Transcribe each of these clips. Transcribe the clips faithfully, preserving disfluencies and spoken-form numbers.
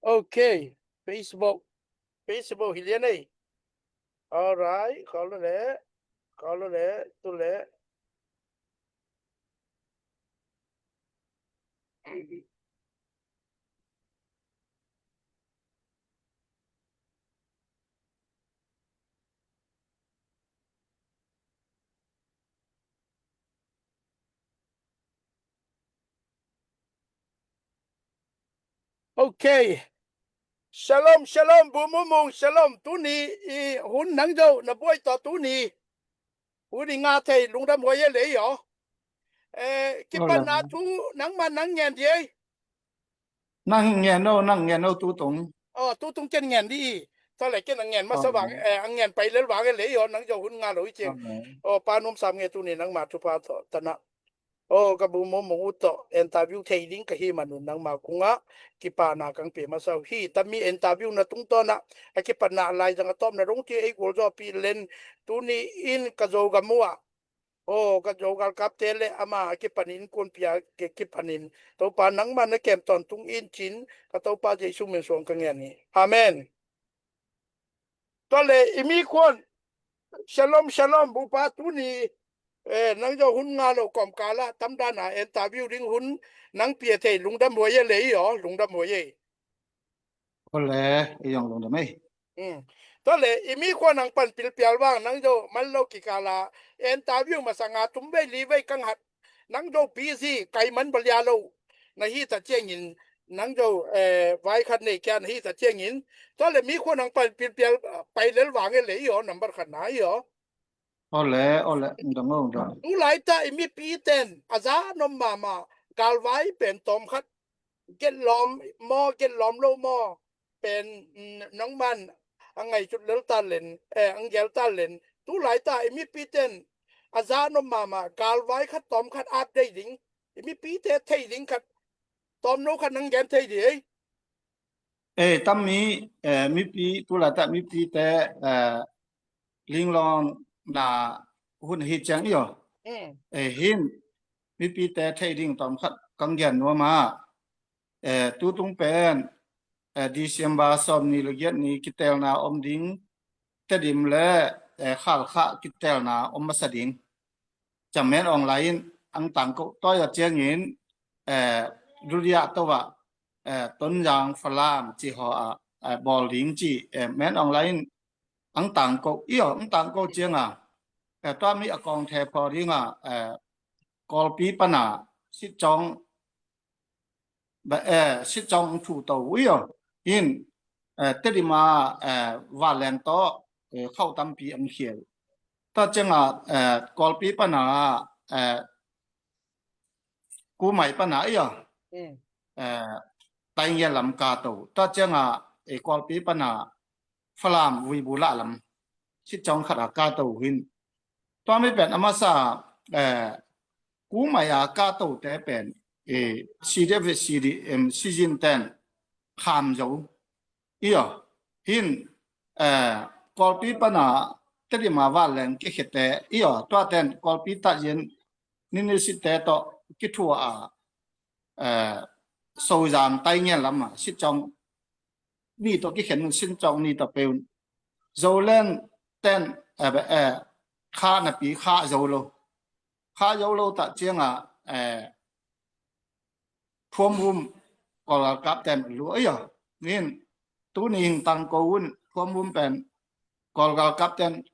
Okay, Facebook. Facebook hi lian ei. Alright, khawl lo le. Khawl lo le, tu le. Okay. Shalom, shalom, Bu Mumung, shalom. Tuni i hun nang zo na buai tawh tuni. Hun i nga thei lungdam huai e lei aw. Eh, kipatna thu nangma nang ngen di ei. Nang ngen no, nang ngen no tutung. Oh, tutung ken ngen di i. Tua le ken a ngen masa vang, eh, a ngen pai lel vang e lei aw, nang zo hun nga lo i cing. Oh, Pa Nom Sam nge tuni nangma thupha tawh tana. Oh, ka Bu Mumung uh tawh interview thei ding ka hi manun nangma kungah kipana kang pe masa uh hi. Tami interview na tungtawnah a kipatna a laizang a tawpna dong ti ei gualzawpi len tuni in ka Zogam uh ah. Oh, ka Zo galkapte le ama a kipanin kunpia ke kipanin Topa nangma na kem tawntung in cin ka Topa Jesu min suang ka ngen hi. Amen. Tua le i mi khuan shalom, shalom, bupa tuni, eh, nang zo hun nga lo kawmkala tamdana interview ding hun nang pia thei lungdam huai e lei aw, lungdam huai e. Ole, i yong lungdam ei. Tua le i mi khuan nang pan pilpial vang nang zo man lo kikala interview masa nga tum vei li vei kang hat nang zo busy kai man balia lo na hi ta ciangin nang zo, eh, vai khat nei kia na hi ta ciangin tua le mi khuan nang pan pilpial, ah, pai lel vang e lei aw, number khat na i aw. Ole, ole, ung dang, ung dang. Tu laita i mipi ten a za nom mama galvai pen tawm khat getlawm maw, getlawm lo maw pen, mm, nangman a ngaihsut lel ta len, eh, ang gel ta len. Tu laita i mipi ten a za nom mama galvai khat tawm khat at dei ding. I mipi te thei ding khat tawm no khat nang gen thei di ei. Eh, tammi, eh, mipi, tu laita mipi te, eh, linglawng na hun hi ciang i aw. Eh, hin mipi te thei ding tawm khat kang gen nuam a. Eh, tutung pen, eh, December sawm ni le giat ni kitelna om ding, Tedim le, eh, Khalkha kitelna om masa ding. Ciang Men Aung Hlaing in ang tangko tua ya ciangin, eh, Duria towa, eh, Tonzang Falam ci haw a, eh, bawl ding ci, eh, Men Aung Hlaing in ang tangko, i aw, ang tangko cianga, eh, tua mi a kawng the phaw dinga, eh, Kawlpi pana sitcawng, ba, eh, sitcawng thu to i aw. In, eh, Tedima, eh, vanleng tawh, eh, khauh tampi ang khial. Tua cianga, eh, Kawlpi pana, eh, Kumai pana i aw. Eh, Taingial lam ka to. Tua cianga, eh, Kawlpi pana Falam Vuibu lah lam sitcawng khat a ka to hin. Tua mi pen a masa, eh, Kumai a ka to te pen, eh, C D F, C D M, Sizin ten kham zo. I aw, hin, eh, Kawlpi pana Tedima vanleng kikhete i aw, tua ten Kawlpi tayin nini sitte tawh kithua a, eh, Sozang Taingial lama sitcawng ni tawh kikhen un, sitcawng ni tawh pe un. Zoland ten, eh, eh, kha napi kha zo lo. Kha zo lo ta cianga, eh, Phuamvum Kawlgalkap ten lu a i aw. Nin tuni hing tangko un Phuamvum pen Kawlgalkap ten,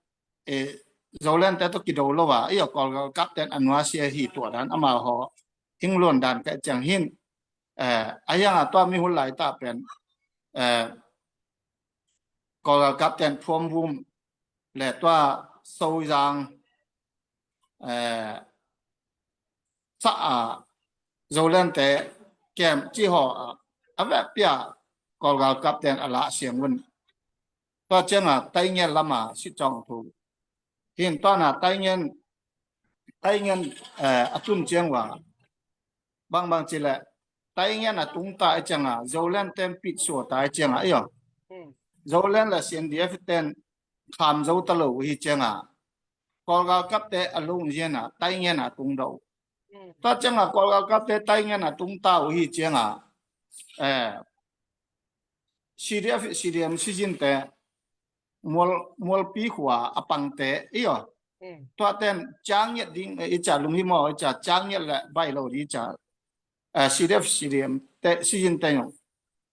eh, Zoland te tawh kido lo a i aw, Kawlgalkap ten a nuasia hi tua dan amau haw hing luan dan ka ciang hin, eh, a hianga tua mi hun laita pen, eh, Kawlgalkap ten Phuamvum le tua Sozang, eh, sa a Zoland te kem ci haw a, a vekpia Kawlgalkap ten a lah siang un. Tua cianga Taingial lama sitcawng thu. Hin tuana Taingial, Taingial, eh, a tun ciang wa. Bangbang ci le Taingial a tung ta i cianga, Zoland ten pit sua ta i cianga i aw. Zoland le C N D F ten kham zo ta lo hi cianga. Kawlgalkap te a lung ziana Taingial a tung do. Tua cianga Kawlgalkap te Taingial a tung ta uh hi cianga, eh, C D F, C D M, citizen te, mual, mualpi khua a pangte, iyo. Tua ten ciang ngiat ding, eh, i ca lunghimawh, i ca ciang ngiat le bai lo di ca, eh, C D F, C D M te, citizen te nung,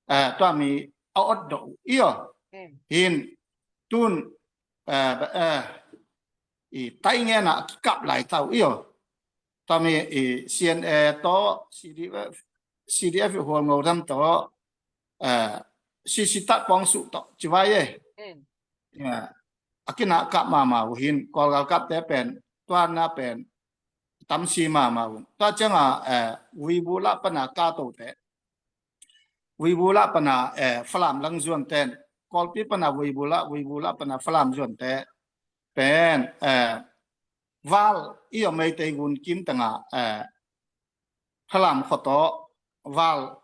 eh, tua mi a ot do, iyo. Hin, tun, eh, ba, eh, i tai ngen a kikap lai tau, iyo. Tua mi i C N A to, C D F, C D F hual ngo dam to, eh, C C tat pawng su to, ci vai e. Ya, a kina kap mama uh hin, Kawlgal kap te pen, tua na pen, tamsi mama uh. Tua ciang a, eh, Wibula pana ka to te. Wibula pana, eh, Falam lang zuan ten. Kawlpi pana Wibula, Wibula pana Falam zuan te. Pen, eh, val, iyo Meitei gun kim tanga, eh, Falam khoto, val,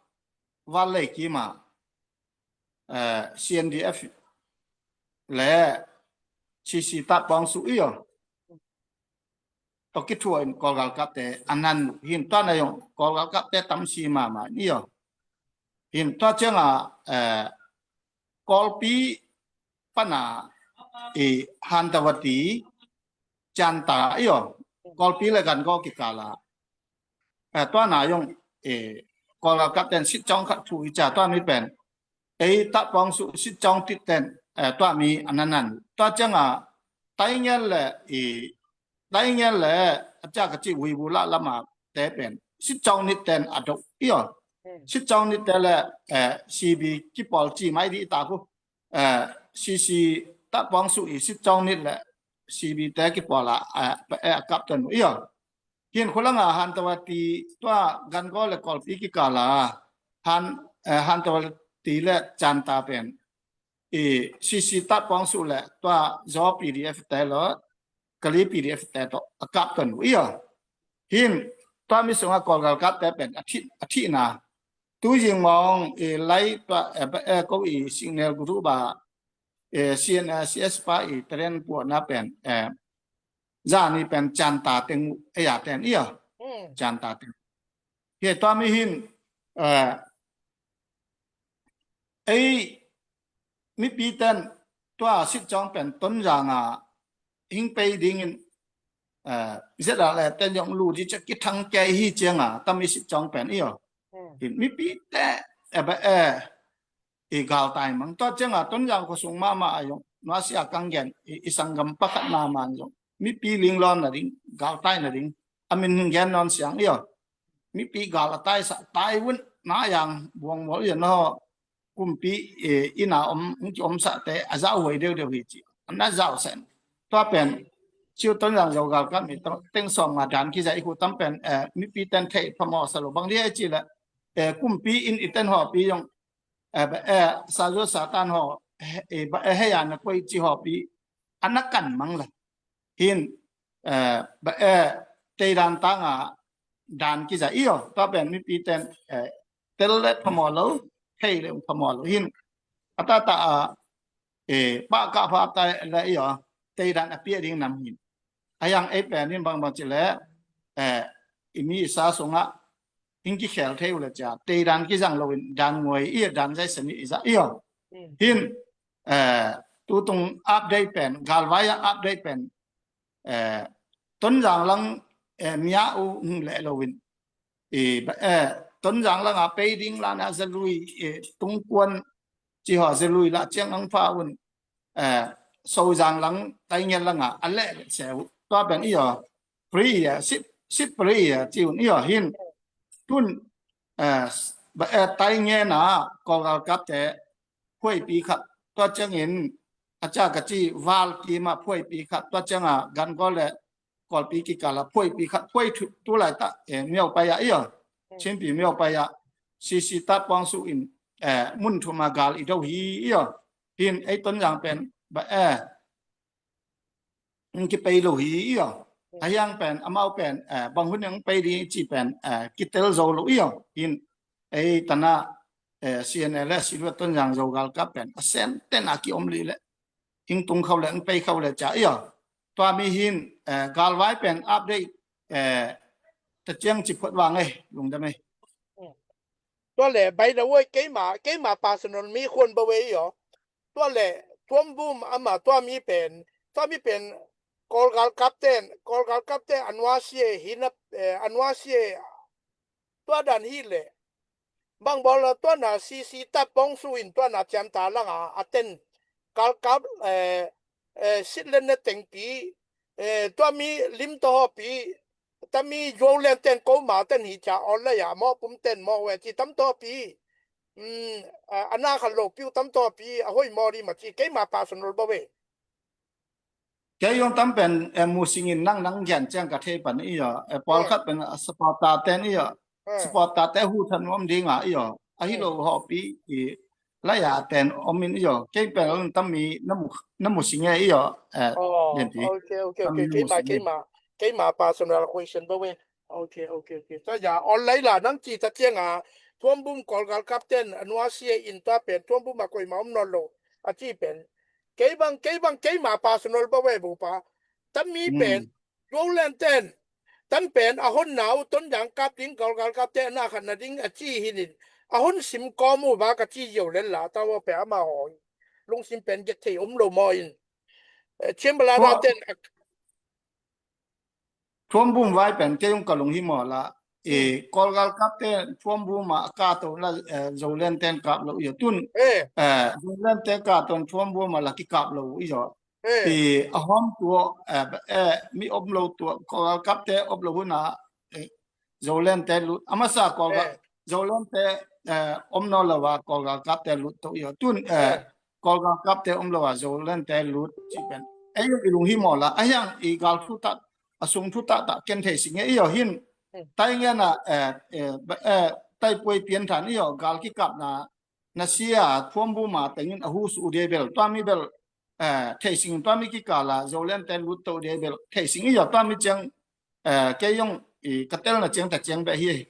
val lei kima, eh, C N D F le C C tat pawng su iyo. To kithua in Kawlgal kap te a nan uh hin tua na yong Kawlgal kap te tamsi mama in iyo. Hin tua ciang a, eh, Kawlpi pana i Hantawati Canta iyo. Kawlpi le Gangaw kikala. Eh, tua na yong, eh, Kawlgal kap ten sit cawng khat thu i ca tua mi pen. Ei tat pawng su sit cawng tit ten, eh, tua mi a nan nan. Tua ciang a, tai ngen le, i, tai ngen le, a ca ka ci Wibula lama te pen. Sit cawng nit ten a do, iyo. Sit cawng nit te le, eh, C B kipawl ci mai di ta ku. Eh, C C tat pawng su i sit cawng nit le C B te kipawl a, eh, eh, a kap ten uh, iyo. Hin khulanga Hantawati tua Gangaw le Kawlpi kikala, Han, eh, Hantawati le Canta pen. I C C tat pawng su le tua Zo P D F te lo, Kali P D F te to a kap ton uh iyo. Hin tua mi sunga Kawlgal kap te pen a thi, a thi na. Tu zing mawng i lai tua, eh, ba, eh, ko i signal group a, eh, C N A C S pa i tren puah na pen, eh, zani pen Canta teng uh, eh, ya ten iyo. Canta teng. Hi tua mi hin, eh, ei mipi ten tua sit cawng pen Tonzang a hing pei dingin, eh, zet a le ten yong lu di cek kithang kei hi ciang a tami sit cawng pen iyo. Hin mipi te, eh, ba, eh, i galtai mang. Tua ciang a Tonzang khuasung mama a yong nuasi a kang gen i, i sanggam pakhat mama yong mipi linglawm na ding, galtai na ding a min hing gen nawn siang iyo. Mipi gal a taisa, tai vun, na yang buang mual iyo, no kumpi, eh, ina om, hong ki om sa te a zau huai deu deu hi ci. An na zau sen. Tua pen ciu Tonzang Zo galkap mi teng sawm nga dan kiza i khu tam pen, eh, mipi ten thei phamaw sa lo bang di ai ci le, eh, kumpi in i ten hawpi yong, eh, ba, eh, sa zo sa tan haw, eh, ba, eh, hei a na koi ci hawpi a na kan mang la. Hin, eh, ba, eh, teidan tanga dan kiza iyo, tua pen mipi ten, eh, tel le phamaw lo, thei le phamaw lo. Hin, a ta ta a, eh, pa ka pha ta le iyo, teidan a pia ding nam hin. A yang ei pen in bang bang ci le, eh, i mi i sa sunga, hing kikhel thei uh le cia, teidan kizang lo in, dan nguai i, dan zai sani i za iyo. Hin, eh, tutung update pen, galvai a update pen, eh, Tonzang lang, eh, mia u hing le lo in. I, ba, eh, Tonzang lang a pei ding lan a zalui, eh, tungkuan ci haw zalui la ciang ang pha un, eh, Sozang lang, Taingen lang a, a le le se u. Tua pen iyo, free ya, sit, sit free ya, ci un iyo hin. Tun, eh, ba, eh, Taingen a, Kawlgal kap te, phuaipi khat. Tua ciangin, a ca ka ci val kima phuaipi khat. Tua cianga Gangaw le Kawlpi kikala phuaipi khat. Phuai tu, tu lai ta, eh, miau pai a iyo. Chinpi miau pai a. Sisi ta pawng su in, eh, mun thuma gal i do hi iyo. Hin ei Tonzang pen, ba, eh, hong kipei lo hi iyo. A hiang pen, amau pen, eh, bang hun hong pei ding ci pen, eh, kitel zo lo iyo. Hin, ei tana, eh, C N A le Siluat Tonzang Zo galkap pen, a sen ten a kiom li le. Hing tung khau le, hing pei khau le ca iyo. Tua mi hin, eh, galvai pen update, eh, ta ciang ci phuat vang ei, lungdam ei. Tua le, by the way, keima, keima personal mi khuan bo ve i aw. Tua le, Thuam Bum ama tua mi pen, tua mi pen, Kawlgal kapten, Kawlgal kapten a nuasia hi na, eh, a nuasia tua dan hi le. Bang bawl la tua na C C tap pong su in tua na ciam ta langa a ten. Galkap, eh, eh, sit len na tengpi, eh, tua mi lim to hopi, tami Zoland ten ko ma ten hi ca online a mawh pum ten mawh we ci tam to pi. Um, a, a na khat lo piu tam to pi, a hoi maw di ma ci, keima personal bo ve. Kei zong tam pen, eh, mu singin nang nang gian ciang ka thei pan i aw, eh, pawlkhat pen a supporter ten i aw, supporter te hu than om ding a i aw, a hi lo hopi i laya ten om in i aw, kei pen tam mi na mu, na mu sing e i aw, eh, Lian Pi. Okay, okay, okay, keima, keima, keima personal question bo ve. Okay, okay, okay. Sa ya, online la nang ci ta ciang a, Thuam Bum Kawlgal kapten a nuasia in tua pen, Thuam Bum a koima om nawn lo a ci pen. Kei bang, kei bang, keima personal bo ve bu pa. Tam mi pen, Zoland ten, tan pen a hon nau, ton dang kap ding, Kawlgal kapten a na khat na ding a ci hi nin. A hon sim kawm u ba ka ci yo len la, ta wo pe ama hoi. Lungsim pen get thei om lo maw in. Eh, Ciam Bala da ten a Thuam Bum vai pen kei ung ka lung hi maw la. E, Kawlgal kapten Thuam Bum a ka to la, eh, Zoland ten kap lo i aw tun. Eh, Zoland ten ka ton Thuam Bum a la ki kap lo i aw. Eh. I a hom tua, eh, eh, mi om lo tua, Kawlgal kapten om lo huna, eh, Zoland te lut. A masa Kawlgal, Zoland te, eh, om nawn lo a Kawlgal kapten lut to i aw tun, eh, Kawlgal kapten om lo a Zoland te lut ci pen. Ei i lung hi maw la, a hiang i gal thu tak, a sung thu tak tak ken thei sing e i aw hin. Tai ngen a, eh, eh, tai puai pian than i aw, gal ki kap na, na sia, Thuam Bum a tengin a hu su u dia bel, tua mi bel, eh, thei sing, tua mi ki kala, Zoland ten lut to dia bel, thei sing i aw, tua mi ciang, eh, kei zong i ka tel na ciang ta ciang be hi.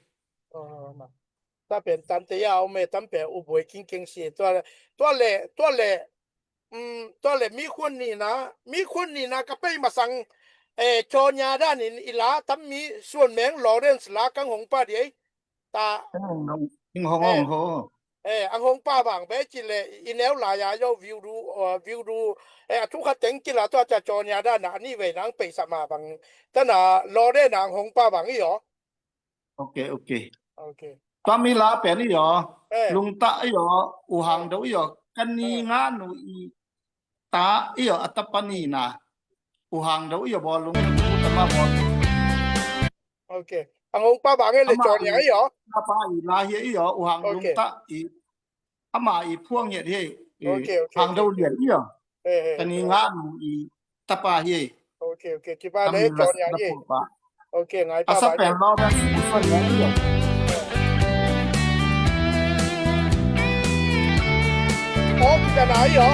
Oh, ma. Ta pen tan te ya, o me tam pe u boi king king si, tua le, tua le, tua le, um, tua le mi khuan ni na, mi khuan ni na ka pei masang, eh, cho nya dan in i la, tam mi suan meng Lawrence la kang hong pa di ei. Ta. Hong, hong, hong, eh, hong, ho. Eh, ang hong pa bang be ci le, i neu la ya yo view du, uh, view du, eh, a thu kha teng ki la tua ca cho nya da na ni ve nang pei sa ma bang. Ta na lo de nang hong pa bang i yo. Okay, okay. Okay. Tua mi la pen i yo. Eh. Lungta i yo, u hang do i yo. Kan ni nga nu i ta i yo, a ta pa ni na. U hang do i yo bo lung, u ta ma bo. Okay. Ang hong pa bang e le cho nya i yo. A pa i la hi i yo, u hang lungta i. Ama i phuang hiat hi. Okay, okay, hang do lian i yo. Eh, eh, kan i nga nu i ta pa hi. Okay, okay. Kiba le cho nya i. Okay, ngai pa. Asa pen lo da si so ni i yo. Oh, kita na i yo.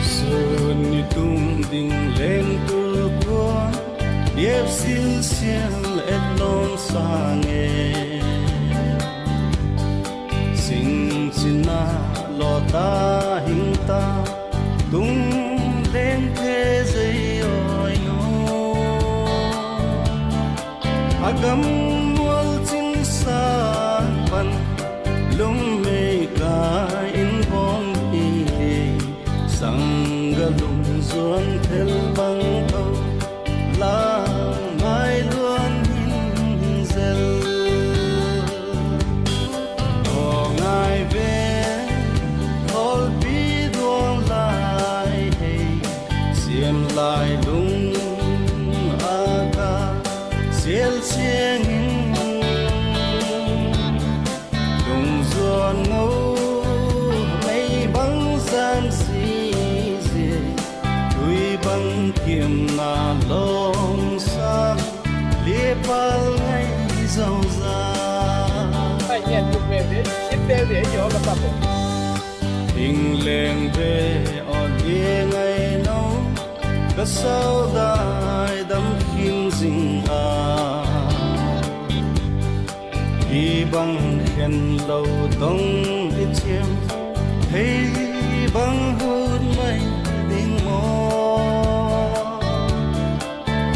Sun ni tung ding leng tu kuan. Yep sil sial et lom sang e. Sing cina lo ta hing ta tung leng te zei oi no. A gam mual cin sang pan lung mei ka in bom hi. Sanggalung zuan thel bang tho, lang mai luan hin zel. Aw ngai ve, tholpi duang lai hei, siam lai lung a ka sial siangin. Lungzuan ngo mei bang zan si zie, tui bang kim na long sak, lia pal ngai zau za. Pai ngian tuk ve ve, sip ve ve, yo la kap ve. Hing leng ve, aw lia ngai no, ka sau dai dam khin zing a. Hi bang khen lo dong i ciam, hei bang hun mai ding maw?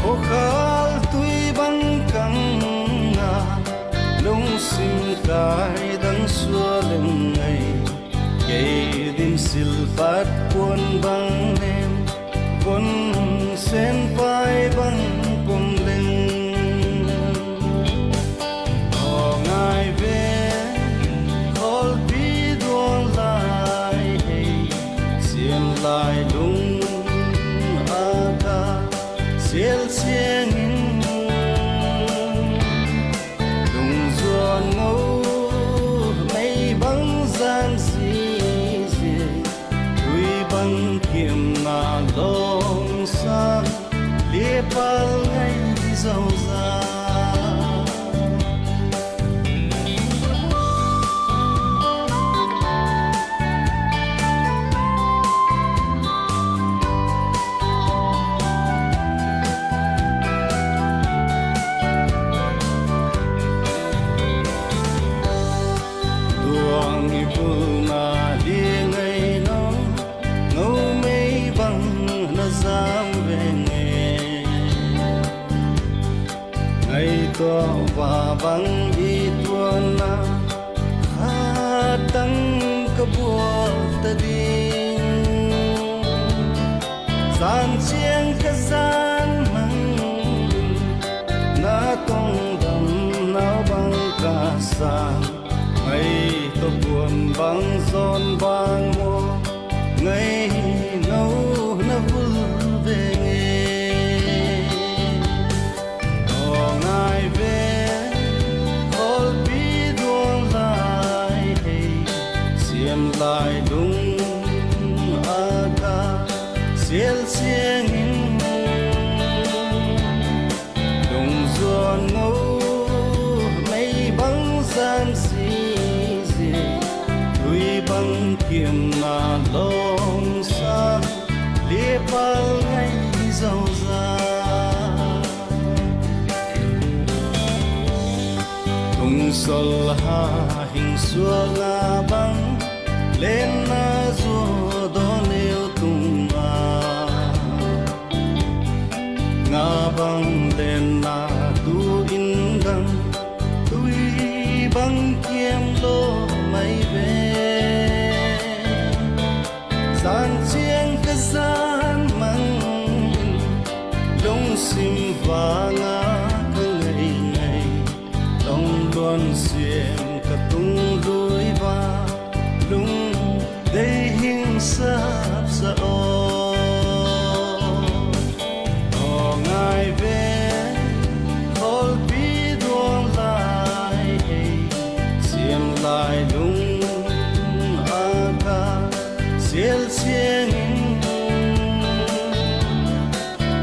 Khuakhal tui bang kang a, Kai dang sual leng ei, kei din silpat puan bang nem, von sen pai bang pom leng. Aw ngai ve, kholpi duang lai ei, siam lai lung a ka sial siangin, lungzuan ngo mei bang zan zizi, tui bang kim na lawng sang, liapal ngai zauza. Duang i pulna liang ei no, ngo mei bang na zam veng e. Ngai tua va bang i tuanna, khatang ka bual ta ding. Zan ciang ka zan mang, na tong dam na bang ka sang. Ngai to puan bang zon bang mo, ngai no na vul veng e. Aw ngai ve, kholpi duang lai ei, siam lai lung a ka sial siangin, lungzuan ngo mei bang zan zizi, tui bang kim na lawng sang, liapal ngai zauza. Tungsol ha hing sual nga bang, lenna zuah dawn eu tung a, nga bang lenna tu in dang, tui bang kiam lo mai ve. Zan ciang ka zan mang, lungsim vanga ka ngei ngei, tong luan siam ka tung lui va, lung dei hing sap sa aw. Aw ngai ve, kholpi duang lai ei, siam lai lung a ka sial siangin,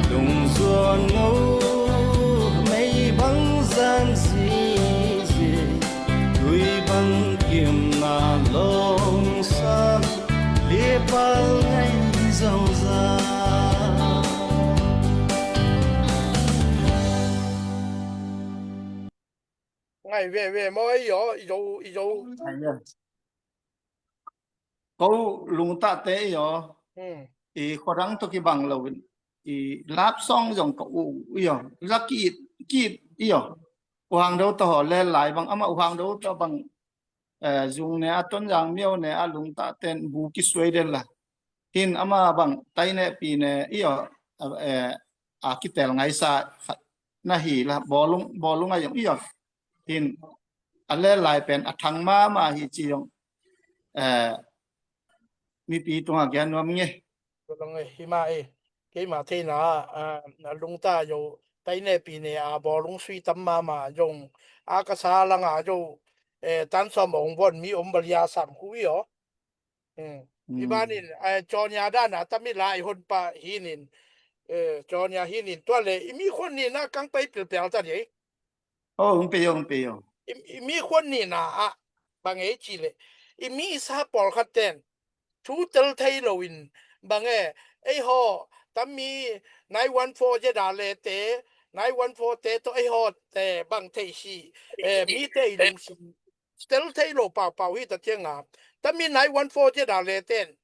lungzuan ngo mei bang zan zizi, tui bang kim na lawng sang, liapal ngai zauza. Ngai veve maw, i aw, i zo, i zo. Ngai ve. Ko lungtahte i aw. Hmm. I khuadang tawh kibang loin, i lap song zong ka uh i aw. Za ki it, ki it i aw. U Hang Do tawh haw lel lai bang, amah U Hang Do tawh bang, eh, zung ne a, Tonzang Myo ne a, lungtahte in bu kisuai del la. Hin amah bang tai ne pi ne i aw, eh, a kitel ngaisa khat na hi la, bawlung, bawlung a zong i aw. Hin a lel lai pen a thang mahmah hi ci zong, eh, mipi tungah gen nuam nge. Tua dang e, hima e, keima theina ah, a lungta zo, tai ne pi ne a bawlung sui tam mahmah zong, a ka sa langa zo, eh, tan sawm a hong von mi om balia sam khu i aw. Hmm. I banin, eh, Jonia dana tami lai hon pa hinin, eh, Jonia hinin, tua le i mi khuan nina kang pai pilpial ta ni. Oh, hong pei o, hong pei o. I, i mi khuan nina ah, bang ei ci le, i mi i sa pawlkhat ten thu tel thei loin, bang e, ei haw, tami nine one four zeda le te, nine one four te tawh ei haw te bang thei si, eh, mi te i lungsim tel thei lo paupau hi ta cianga. Tami nine one four zeda le ten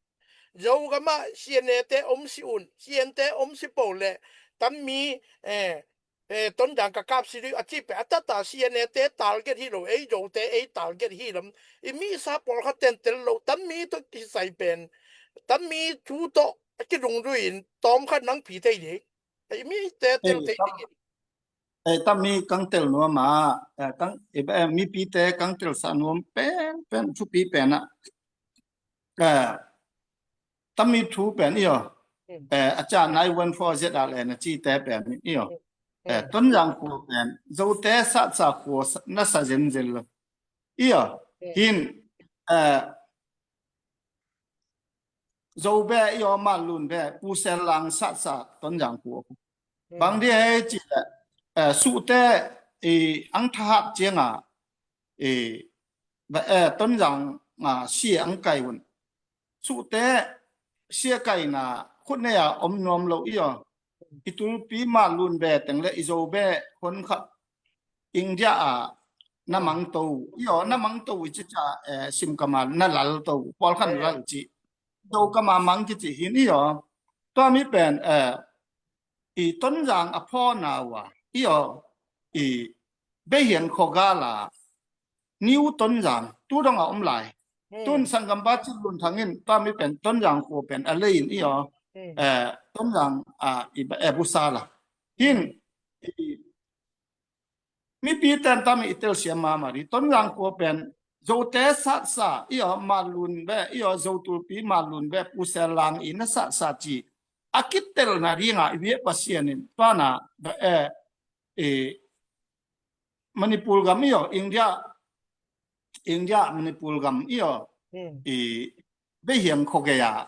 Zogama C N A te om si un, C N te om si po le, tami, eh, eh, Tonzang ka kap si dih a cih pen a tata C N A te target hi lo, ei Zote ei target hi lam. I misa pawlkhat ten tel lo, tammi tawh kisai pen, tammi thu tawh a kidungdui in tawmkhat nang pi thei dih. I mite tel thei dih. Eh, tammi kang tel nuam a, eh, kang, eh, eh, mipite kang tel sa nuam pen, pen, thupi pen a. Eh, tammi thu pen i aw. Eh, a ca nine one four Z R N a cite pen i aw. Eh, Tonzang khua pen Zote satsa khua sa, na sa zenzen lo. I aw. Hin, eh, Zo beh i aw, Manlun beh, Pu Sen Lang satsa Tonzang khua. Bang dia hei cih leh, eh, Suhte i ang thahat cianga, i, ba, eh, Tonzang, ah, sia ang kai un. Suhte sia kaina khut nei a om nuam lo i aw. I tulpi Manlun beh teng le i Zo beh hon khat India a na mang to, i aw, na mang to i cica, eh, simkama na lal to, pawlkhat na lal ci. Zo kama mang kici hin i aw. Tua mi pen, eh, i Tonzang a phawna ua, i aw, i Behian khogala, New Tonzang, tu dong a om lai. Tun sanggampa Cin Lun Thang in, tua mi pen Tonzang khua pen a lei in i aw, eh, Tonzang a i ba, eh, busa la. Hin, i, mipi ten tami i telsiam mama dih. Tonzang khua pen Zote satsa, i aw, Manlun beh, i aw, Zo tulpi Manlun beh, Pu Sen Lang i na satsa ci. A kitelna dinga i biak Pasian in, tuana, beh, eh, eh, Manipur gam i aw, India, India, Manipur gam i aw, i Behiang khogei a,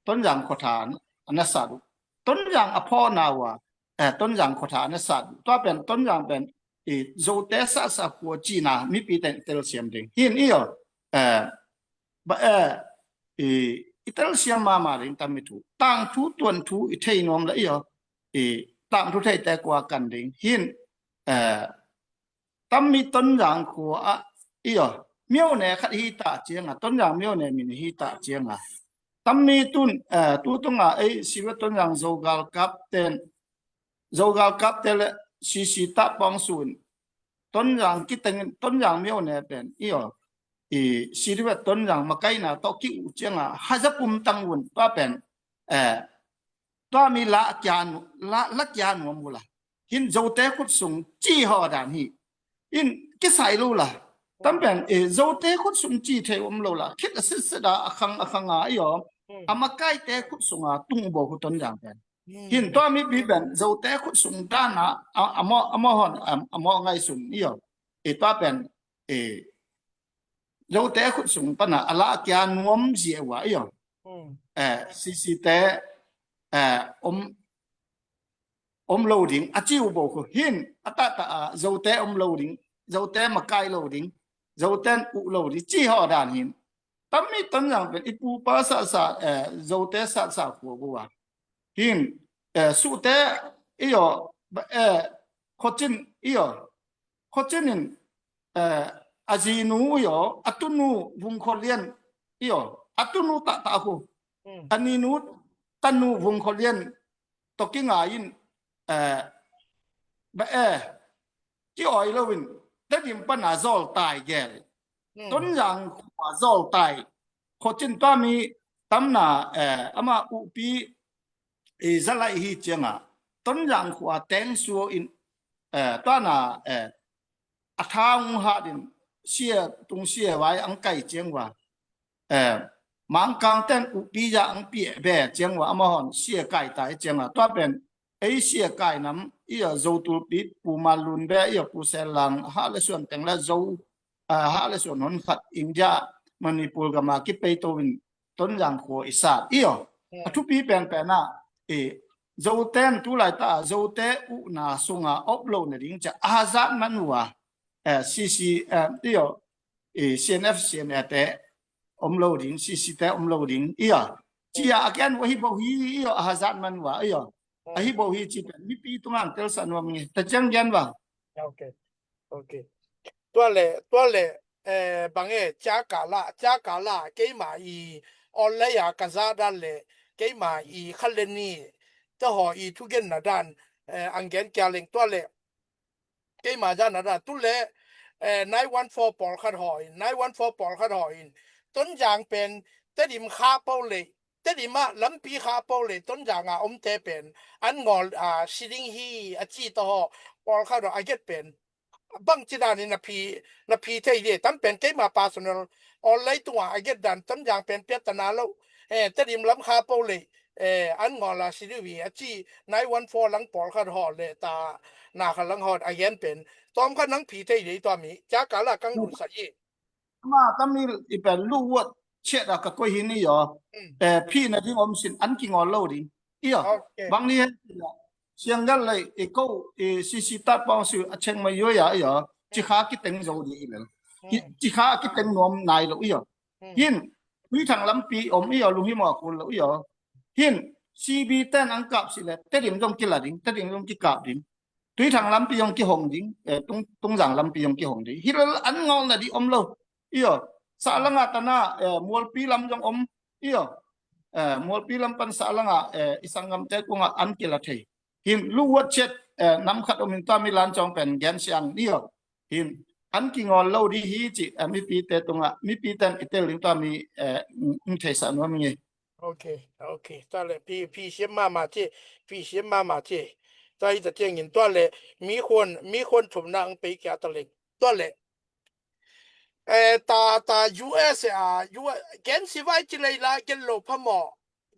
Tonzang khotha a na sat uh. Tonzang a phawna ua, eh, Tonzang khotha a na sat uh. Tua pen, Tonzang pen, i Zote satsa khua cina, mipi ten telsiam ding. Hin i aw, eh, ba, eh, i, i telsiam mama ding tammi thu. Tangthu, tuanthu, i thei nuam la i aw, i tangthu theite kua kan ding. Hin, eh, tammi Tonzang khua ah, i aw, mione khat hi ta cianga, Tonzang mione min hi ta cianga. Tammi tun, eh, tu tunga ei siva Tonzang Zogal kapten, Zogal kapte le sisi ta pawng sun. Tonzang kitengin, Tonzang mione pen, i aw, i siva Tonzang makaina tawh ki uh cianga, haza pum tang un, tua pen, eh, tua mi la kia nu, la, la kia nuam ula. Hin Zote khut sung ci haw dan hi. In kisai lo la. Tam pen, eh, Zote khut sung ci thei om lo la. Khit a sit sit a, a khang, a khang a i aw. A makaite khut sunga tung bo khu Tonzang pen. Hin tua mipi pen Zote khut sung dan a, a, a maw, a maw hon, a, a maw ngai sun i aw. I tua pen, eh, Zote khut sung pana a la kia nuam zia ua i aw. Eh, sisite, eh, om, om lo ding, a ci uh bo khu hin, a tata a, Zote om lo ding, Zote makai lo ding, Zoten uh lo ding, ci haw dan hin. Tammi Tonzang pen, i pupa sa sa, eh, Zote sa sa khua ua. Hin, eh, Suhte, i aw, ba, eh, Khocin, i aw, Khocin in, eh, a zinu i aw, a tunu Vung Kholian i aw, a tunu tata khu. A ninu tanu Vung Kholian tawh kingai in, eh, ba, eh, ki awi lo in, Tedim pana Zoltai gel. Tonzang khua Zoltai. Khocin tua mi tamna, eh, ama upi, eh, zalai hi cianga. Tonzang khua teng suo in, eh, tuana, eh, a thang hat in sia tung sia vai ang kai ciang ua. Eh, Mangkang ten upi ya ang pia be ciang ua, amahon sia kai tai ciang ua. Tua pen, ei sia kai nam, i aw Zo tulpi, Pu Manlun be, i aw Pu Sen Lang, ha le suan teng le Zo, ah, ha le suan hon khat, India, Manipur gama kipei to in, Tonzang khua i sat, i aw. A thupi pen pen a, i, Zoten tu lai ta, Zote uh na sunga op lo na ding cia, a hazat man ua, eh, C C, eh, i aw, i, C N F, C N A te, om lo ding, C C te om lo ding, i aw. Cia a kian ua hi bo hi, i aw, a hazat man ua, i aw. A hi bo hi ci pen, mipi tungang tel sa nuam nge, ta ciang gian bang. Ok, ok. Tua le, tua le, eh, bang e, cia ka la, cia ka la, keima i, online a ka za dan le, keima i, khat le ni, ta haw i, thugen na dan, eh, ang gen kia leng, tua le, keima zan a da tu le, eh, nine one four pawlkhat haw in, nine one four pawlkhat haw in, Tonzang pen Tedim kha po le, Tedim ah lampi kha po le, Tonzang a omte pen an ngawl, ah, si ding hi a ci ta haw, pawlkhat haw a get pen bang ci dan in na phi, na phi thei di tam pen keima personal online tungah a get dan Tonzang pen piat ta na lo, eh, Tedim lam kha po le, eh, an ngawl a si ding hi a ci nine one four lang pawlkhat haw le ta na kha lang haw a gen pen tawm kha nang phi thei di tua mi ca ka la kang ul sa i. Ama tamil i pen lu wat chet a ka koi hi ni yo. Mm. Eh, phi na ding om sin an ki ngawl lo ding. Iyo. Okay. Bang ni hen. Siang gal lai i ko i C C tat pawng su a cheng mai yo ya iyo. Ci kha ki teng zo di i lel. Ki, mm, ci kha ki teng nuam nai lo iyo. Mm. Hin, Tui Thang lampi om iyo, lu hi mo kun lo iyo. Hin, C B ten ang kap si le, Tedim zong ki la ding, Tedim zong ki kap ding. Tui Thang lampi zong ki hong ding, eh, Tung, Tungzang lampi zong ki hong ding. Hi lel an ngawl na di om lo. Iyo, sa langa ta na, eh, Mualpi lam zong om. Iyo, eh, Mualpi lam pan sa langa, eh, i sanggam te kungah an ki la thei. Hin lu wat chet, eh, nam khat om in tua mi lan cawng pen gen siang ni aw. Hin an ki ngawl lo di hi ci, eh, mipi te tungah, mipi ten i tel ding tua mi, eh, ng, ng thei sa nuam ngi. Okay, okay. Tua le pi, pi siam mama ci, pi siam mama ci. Tua hi ta tiang in tua le mi khuan, mi khuan thum na ang pei kia ta le. Tua le. Eh, ta, ta U S A, U S, gen si vai ci lei la, gen lo pha maw.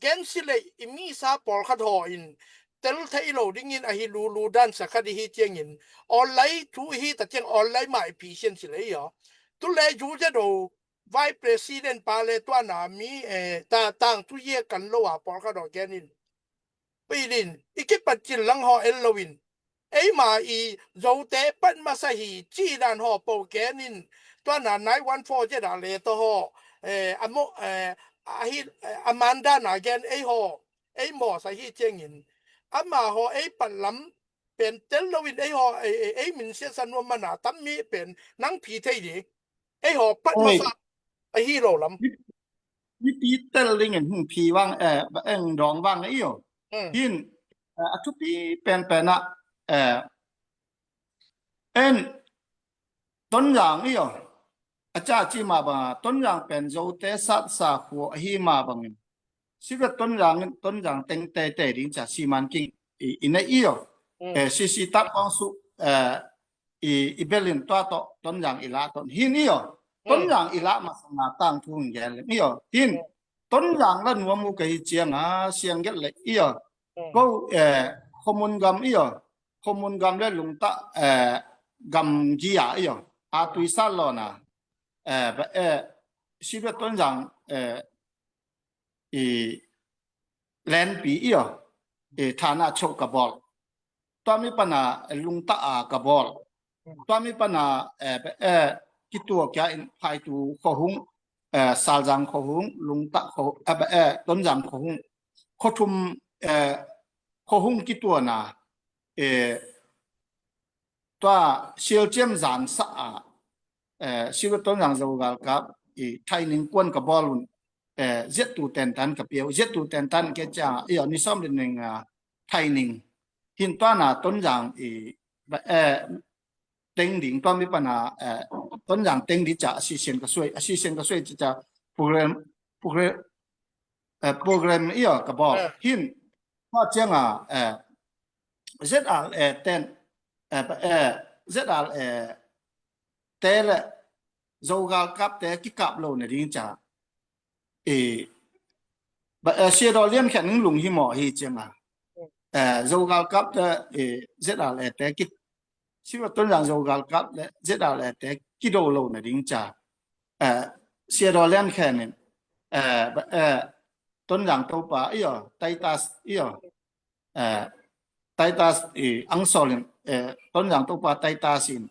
Gen si lei i mi sa pawlkhat haw in tel thei lo dingin ahi lulu dan sa khat i hi tiangin online thu i hi ta tiang online mah i pi sian si lei aw. Tu le U Z O Vice President pa le tuana mi, eh, ta tang tu ye kan lo a pawlkhat haw gen in. Pilin, i kipat cil lang haw en lo in. Eima i Zote pat masa hi ci dan haw po gen in. Tuana nine one four zet a le to haw. Eh, a mo, eh, a hi, eh, a man dan a gen ei haw. Ei maw sa hi tiangin. Ama haw ei pat lam pen tel lo in ei haw, ei, ei, ei min sia sa nuam mana tam mi pen nang phi thei di. Ei haw pat masa ahi lo lam. Mipi tel dingin hing phi vang, eh, eng dawng vang ei aw. Mm. Hin, eh, a thupi penpen ah, eh, en Tonzang ei aw. A ca ci mah banga Tonzang pen Zote satsa khua ahi mah bangin. Sivet Tonzang in Tonzang teng tete ding ca siman king i, i nei ei aw. Mm. Eh, C C tat kong su, eh, i, i belin tua tawh Tonzang i lah ton. Hi ni aw. Mm. Tonzang i lah masanga tang thu hing gen leng ei aw. Hin, mm, Tonzang la nuam uh ka hi cianga siang gelh le ei aw. Mm. Ko, eh, Khomun gam ei aw. Khomun gam le Lungtah, eh, gam gia ei aw. A tui sat lawna. Eh, ba, eh, Sivet Tonzang, eh, i lenpi ei aw, i thana cho ka bawl. Tua mi pana, eh, Lungtah a ka bawl. Tua mi pana, eh, eh, kituak kia in Phaitu khuahung, eh, Salzang khuahung, Lungtah khuahung, eh, eh, Tonzang khuahung. Khuathum, eh, khuahung kituana, eh, tua sialciam zan sa a, eh, Sivet Tonzang Zogalkap i training kuan ka bawl un, eh, ziattu tentan ka piau, ziattu tentan ke cianga, ei aw, ni sawm le ning, ah, training. Hin tuana Tonzang i, eh, teng ding, tua mi pana, eh, Tonzang teng ding ca assistant ka suai, assistant ka suai ca, ca program, program, eh, program ei aw ka bawl. Eh. Hin, tua cianga, eh, Z R A ten, eh, eh, Z R A te le Zogalkap te kikap lo na ding ca. Eh, ba, eh, Siadaw Lian Khen ning lung hi maw hi cianga. Eh, Zogalkap te, eh, Z R A te ki, Sivet Tonzang Zogalkap le Z R A te kido lo na ding ca. Eh, Siadaw Lian Khen in, eh, ba, eh, Tonzang Topa ei aw, Titus ei aw. Eh, Titus i angsol in, eh, Tonzang Topa Titus in,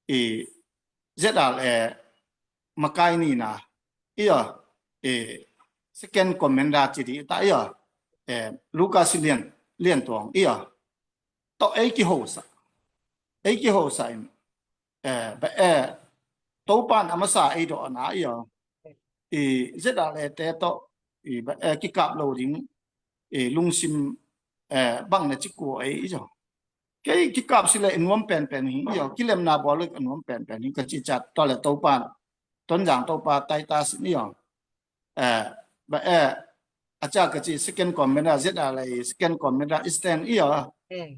i Z R A makai nina, ei aw, eh, second commander ci di ta ei aw, eh, Lucas Lian, Lian Tuang ei aw. Tawh ei kihosa. Ei kihosa in, eh, ba, eh, Topan a masa ei dawhna ei aw. I Z R A te tawh, i ba, eh, kikap lo ding, i lungsim, eh, bang na ci kua ei i zaw. kei kikap si le i nuam penpen hi, i aw, kilemna bawl le a nuam penpen hi ka ci ciat. Tua le Topa, Tonzang Topa Titus in, i aw, eh, ba, eh, a ciat ka ci, second commander, Z R le second commander Eastern, i aw,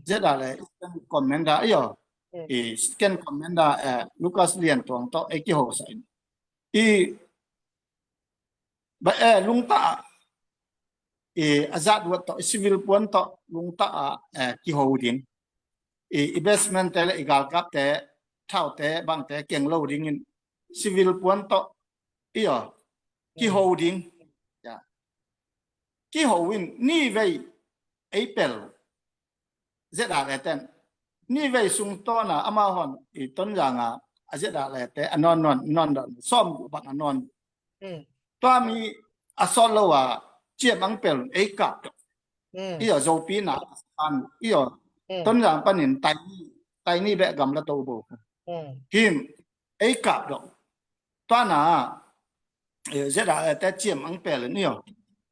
Z R le Eastern commander, i aw, i second commander, eh, Lucas Lian Tuang tawh ei kiho sa in. I ba, eh, lungtah ah, eh, a zat uat tawh, civil puan tawh lungtah ah, eh, kiho ding. I investment te le i galkap te, thau te, bang te keng lo dingin civil puan tawh, i aw, kiho ding. Ya. Kiho in ni vei ei pel Z R le ten. Ni vei sung tawna amau hon i Tonzang a, a Z R le te a nawn nawn, nawn nawn, sawm gu bang a nawn. Tua mi a sawt lo a ciam ang pel ei kap. I aw, Zopi na a san, i aw, Tonzang panin tai ni, tai ni beh gam la to bo. Hin ei kap dok. Tua na, eh, Z R le te ciam ang pel ni aw.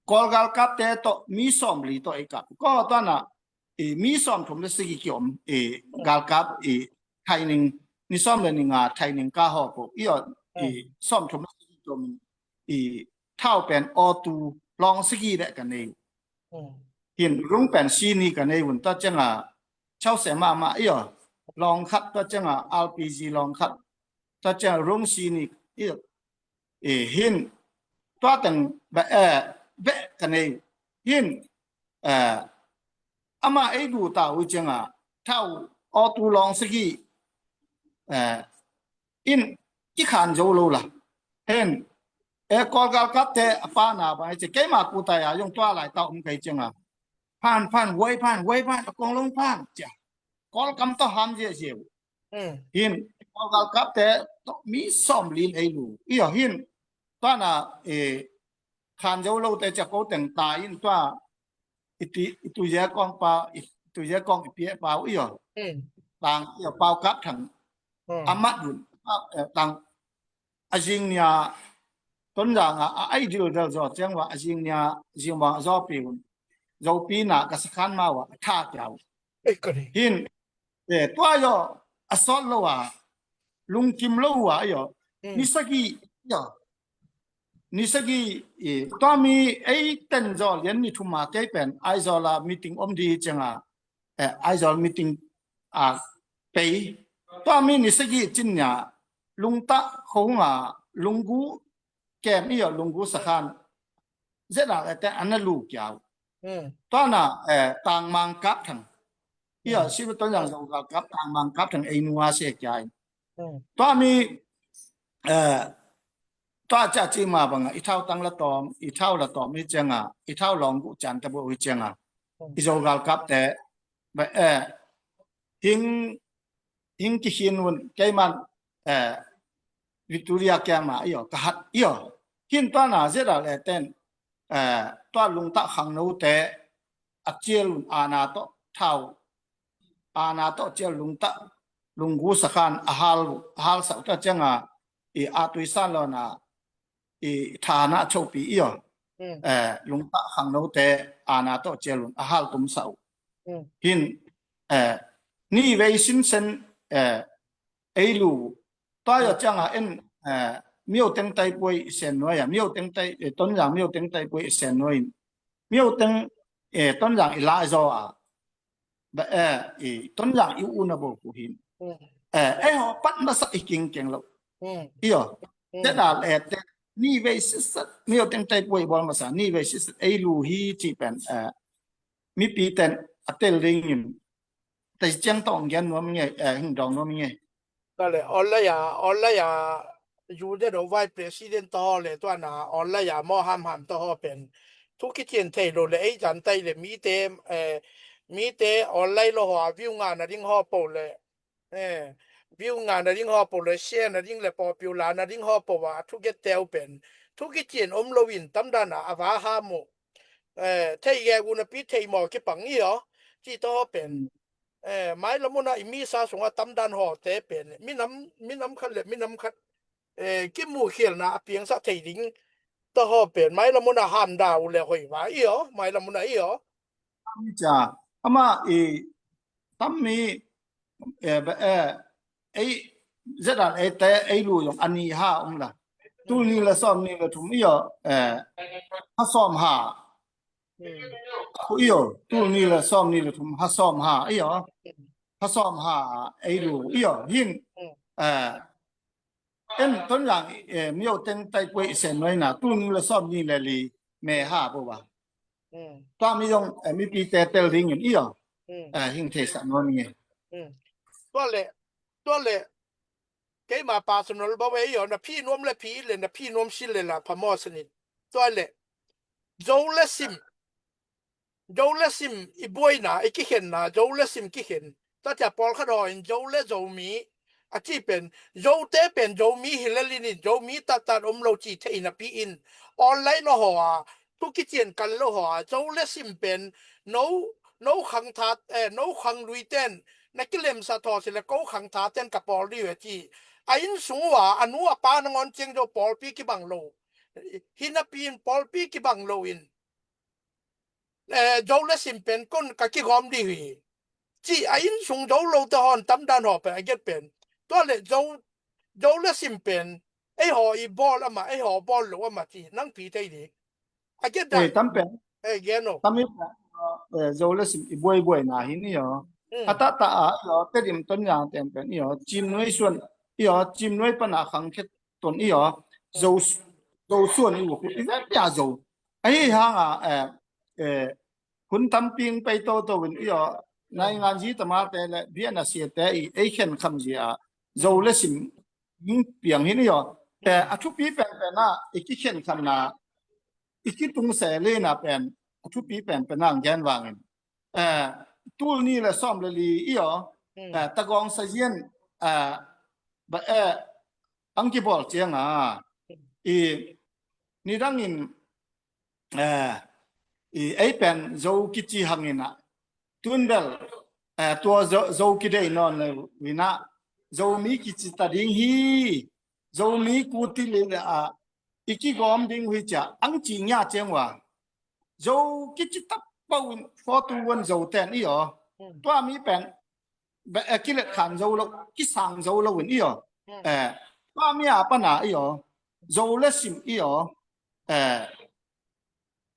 Kawl galkap te tawh mi sawm li tawh ei kap. Ko tua na, i mi sawm thum le sigi ki om, i galkap, i training, ni sawm le ni nga training ka ho ko. I aw, i sawm thum le sigi ki om, i thau pen auto long sigi le ka nei. Hin rung pen sini ka nei un, tua ciang a chau se mahmah, i aw, long khat, tua ciang a L P G long khat, tua ciang a rung sini, i aw, i hin tua teng ba, eh, beh ka nei. Hin, eh, ama ei du ta u ciang a thau auto long sigi, eh, in kikhan zo lo la. Hen, e, Kawl galkap te a pa na bang ci, keima kuta ya yong tua lai ta om kai ciang a, phan, phan, wai phan, wai phan, a kong long phan cia. Kawl kam tawh ham zia zia. Hin Kawl galkap te tawh mi sawm li ei lu. I aw, hin tua na, e, khan zo lo te cia ko teng ta in tua i ti, i tu zia kong pa, i tu zia kong i pia pau, i aw. Tang, i aw, Pau Kap Thang. A mat un, eh, tang, a zing nia, Tonzang a, a ai dil dal zaw ciang wa, a zing nia, zing wa zaw pi un. Zopi na ka sakhan ma wa, a tha kia u. Hin, eh, tua yo, a sawt lo a, lungkim lo a, yo. Ni sagi, yo. Ni sagi, eh, tua mi, ei ten zaw lian ni thum a kei pen, Aizawl a meeting om di ciang a, eh, Aizawl meeting a pei. Tua mi ni sagi cin nia, lungtah khong a, lunggu kem i aw, lunggu sakhan. Z R le te ana lu kiau. Tua na, eh, Tangmang Kap Thang. I aw, si Tonzang Zo galkap, Tangmang Kap Thang ei nu a se kiai. Tua mi, eh, tua cia ci ma bang a, i thau tang la tawm, i thau la tawm i ciang a, i thau long gu cian ta bo i ciang a. I Zo galkap te, ba, eh, hing, hing kikhin un, keiman, eh, Victoria kiang ma, i aw, ka hat, i aw. Hin tua na Z R le ten, eh, tua lungtah khangno te, a cial un ana tawh thau, ana tawh cial lungtah, lunggu sakhan a hal, a hal sak ta ciang a, i a tui san lo na, i thana chopi i aw. Eh, lungtah khangno te ana tawh cial un a hal tum sau. Hin, eh, ni vei sin sen, eh, ei lu. Tua yo ciang a en, eh, Myo Teng tai puai i sen nuai a, Myo Teng tai, eh, Tonzang Myo Teng tai puai i sen nuai in. Myo Teng, eh, Tonzang i lai zaw a. Ba, eh, i Tonzang i u na bo ku hin. Eh, ei ho pat masa i king keng lo. I aw. Te da le te ni vei sisat, Myo Teng tai puai bol masa, ni vei sisat ei lu hi ci pen, eh, mipi ten a tel ding in. Te ciang tawh hong gen nuam nge, eh, hong dawng nuam nge. Tua le, online a, online a, U Z O Vice President tawh le, tua na, online a, maw hamham tawh pen. Thu kician thei lo le, ei zan tai le, mite, eh, mite online lo haw a, view ngah na ding haw po le, eh, view ngah na ding haw po le, share na ding le, popular na ding haw po a, thu get teu pen. Thu kician om lo in, tam dan a, a va ha mu. Eh, thei gek u napi thei maw kipang i aw. Ci tawh pen. Eh, mailam hun a i misa sungah tamdan hawte pen. Minam, minam khat le minam khat, eh, kimuhkhialna a piangsak thei ding. Tawh haw pen. Mailam hun a handa uh le hoih va i aw. Mailam hun a i aw. Cia, ama i tammi, eh, ba, eh, ei, Z R A te ei lu zong a ni ha om la. Tul nih le sawm nih le thum i aw, eh, ha sawm ha. Khu i aw, tul nih le sawm nih le thum ha sawm ha i aw. Ha sawm ha ei lu i aw. Hin, eh, en ton yang, eh, myo teng tai puai i sen noi na, tul nih le sawm nih le li me ha bo ba. Tua mi zong, eh, mipi te tel ding in i aw. Eh, hing thei sa nuam nge. Tua le, tua le, keima personal ba ve i aw, na phi nuam le phi le, na phi nuam si le la pha mo sanin. Tua le, Zo le sim, Zo le sim i buaina, i kikhenna, Zo le sim kikhen. Tatia pawlkhat haw in Zo le Zomi a ci pen, Zote pen Zomi hi le linin, Zomi tattat om lo ci thei napi in, online aw haw a, thu kician kan lo haw a, Zo le sim pen, no, no khang that, eh, no khang lui ten, na kilemsa thaw si le ko khang that ten ka pawl dih ve ci. A inn sung uh a, a nu a pa nangawn ciang Zo pawlpi kibang lo. Hi napi in pawlpi kibang lo in, eh, Zo le sim pen kon ka kigawm dih hi. Ci a inn sung Zo lo te hawn tamdan haw pen a get pen. Tua le Zo, Zo le sim pen, ei haw i bawl ama, ei haw bawl lo ama ci, nang pi thei dih. A get dan. Tam pen. Eh, gen o. Tam i pen, eh, Zo le sim i buai buai na hi ni aw. A ta ta a, i aw, Tedim ton yang ten pen, i aw, Cim Nuai suan, i aw, Cim Nuai pana khang khet ton i aw. Zo, Zo suan i u khu, i vet pia Zo. Ahi hanga, eh, eh, hun tamping pei toto in i aw, naingan zi tamate le biana siate i ei khen kham zia, Zo le sim hing piang hin i aw. Eh, a thupi penpen a, i kikhen khanna, i kitung se lena pen, a thupi penpen a ang gen vangin. Eh, tul nih le sawm le li i aw, eh, tagawng sazian, eh, ba, eh, ang kibawl cianga, i nidangin, eh, i ei pen Zo kici hangin ah, tun bel, eh, tua Zo, Zo kidei nawn lo in ah, Zomi kici ta ding hi, Zomi kuti le le ah, i kigawm ding hi cia, ang ci ngia ciang wa. Zo kici ta pau in, four two one Zo ten i aw. Tua mi pen, ba, eh, kilet khan zo lo, kisang zo lo in i aw. Eh, tua mi a pana i aw. Zo le sim i aw. Eh,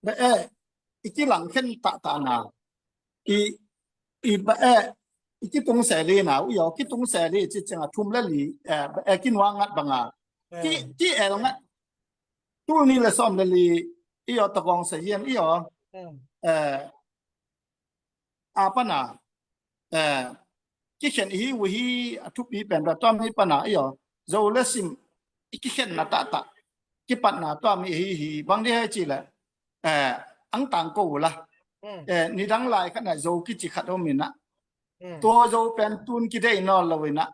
ba, eh, i kilang khen ta ta na. I, i ba, eh, i kitung se li na, i aw, kitung se li ci cianga thum le li, eh, ba, eh, kinuang ngat banga. Ki, ki el ngat. Tul nih le sawm le li, i aw, tagawng sazian i aw. Eh, a pana, eh, kikhen i hi uh hi, a thupi pen ba tua mi pana i aw. Zo le sim i kikhenna ta ta, kipatna tua mi hi hi, bang di hai ci le, eh, ang tang ko uh la. Eh, nidang lai khat na Zo kici khat om in ah. Tua Zo pen tun kidei nawn lo in ah.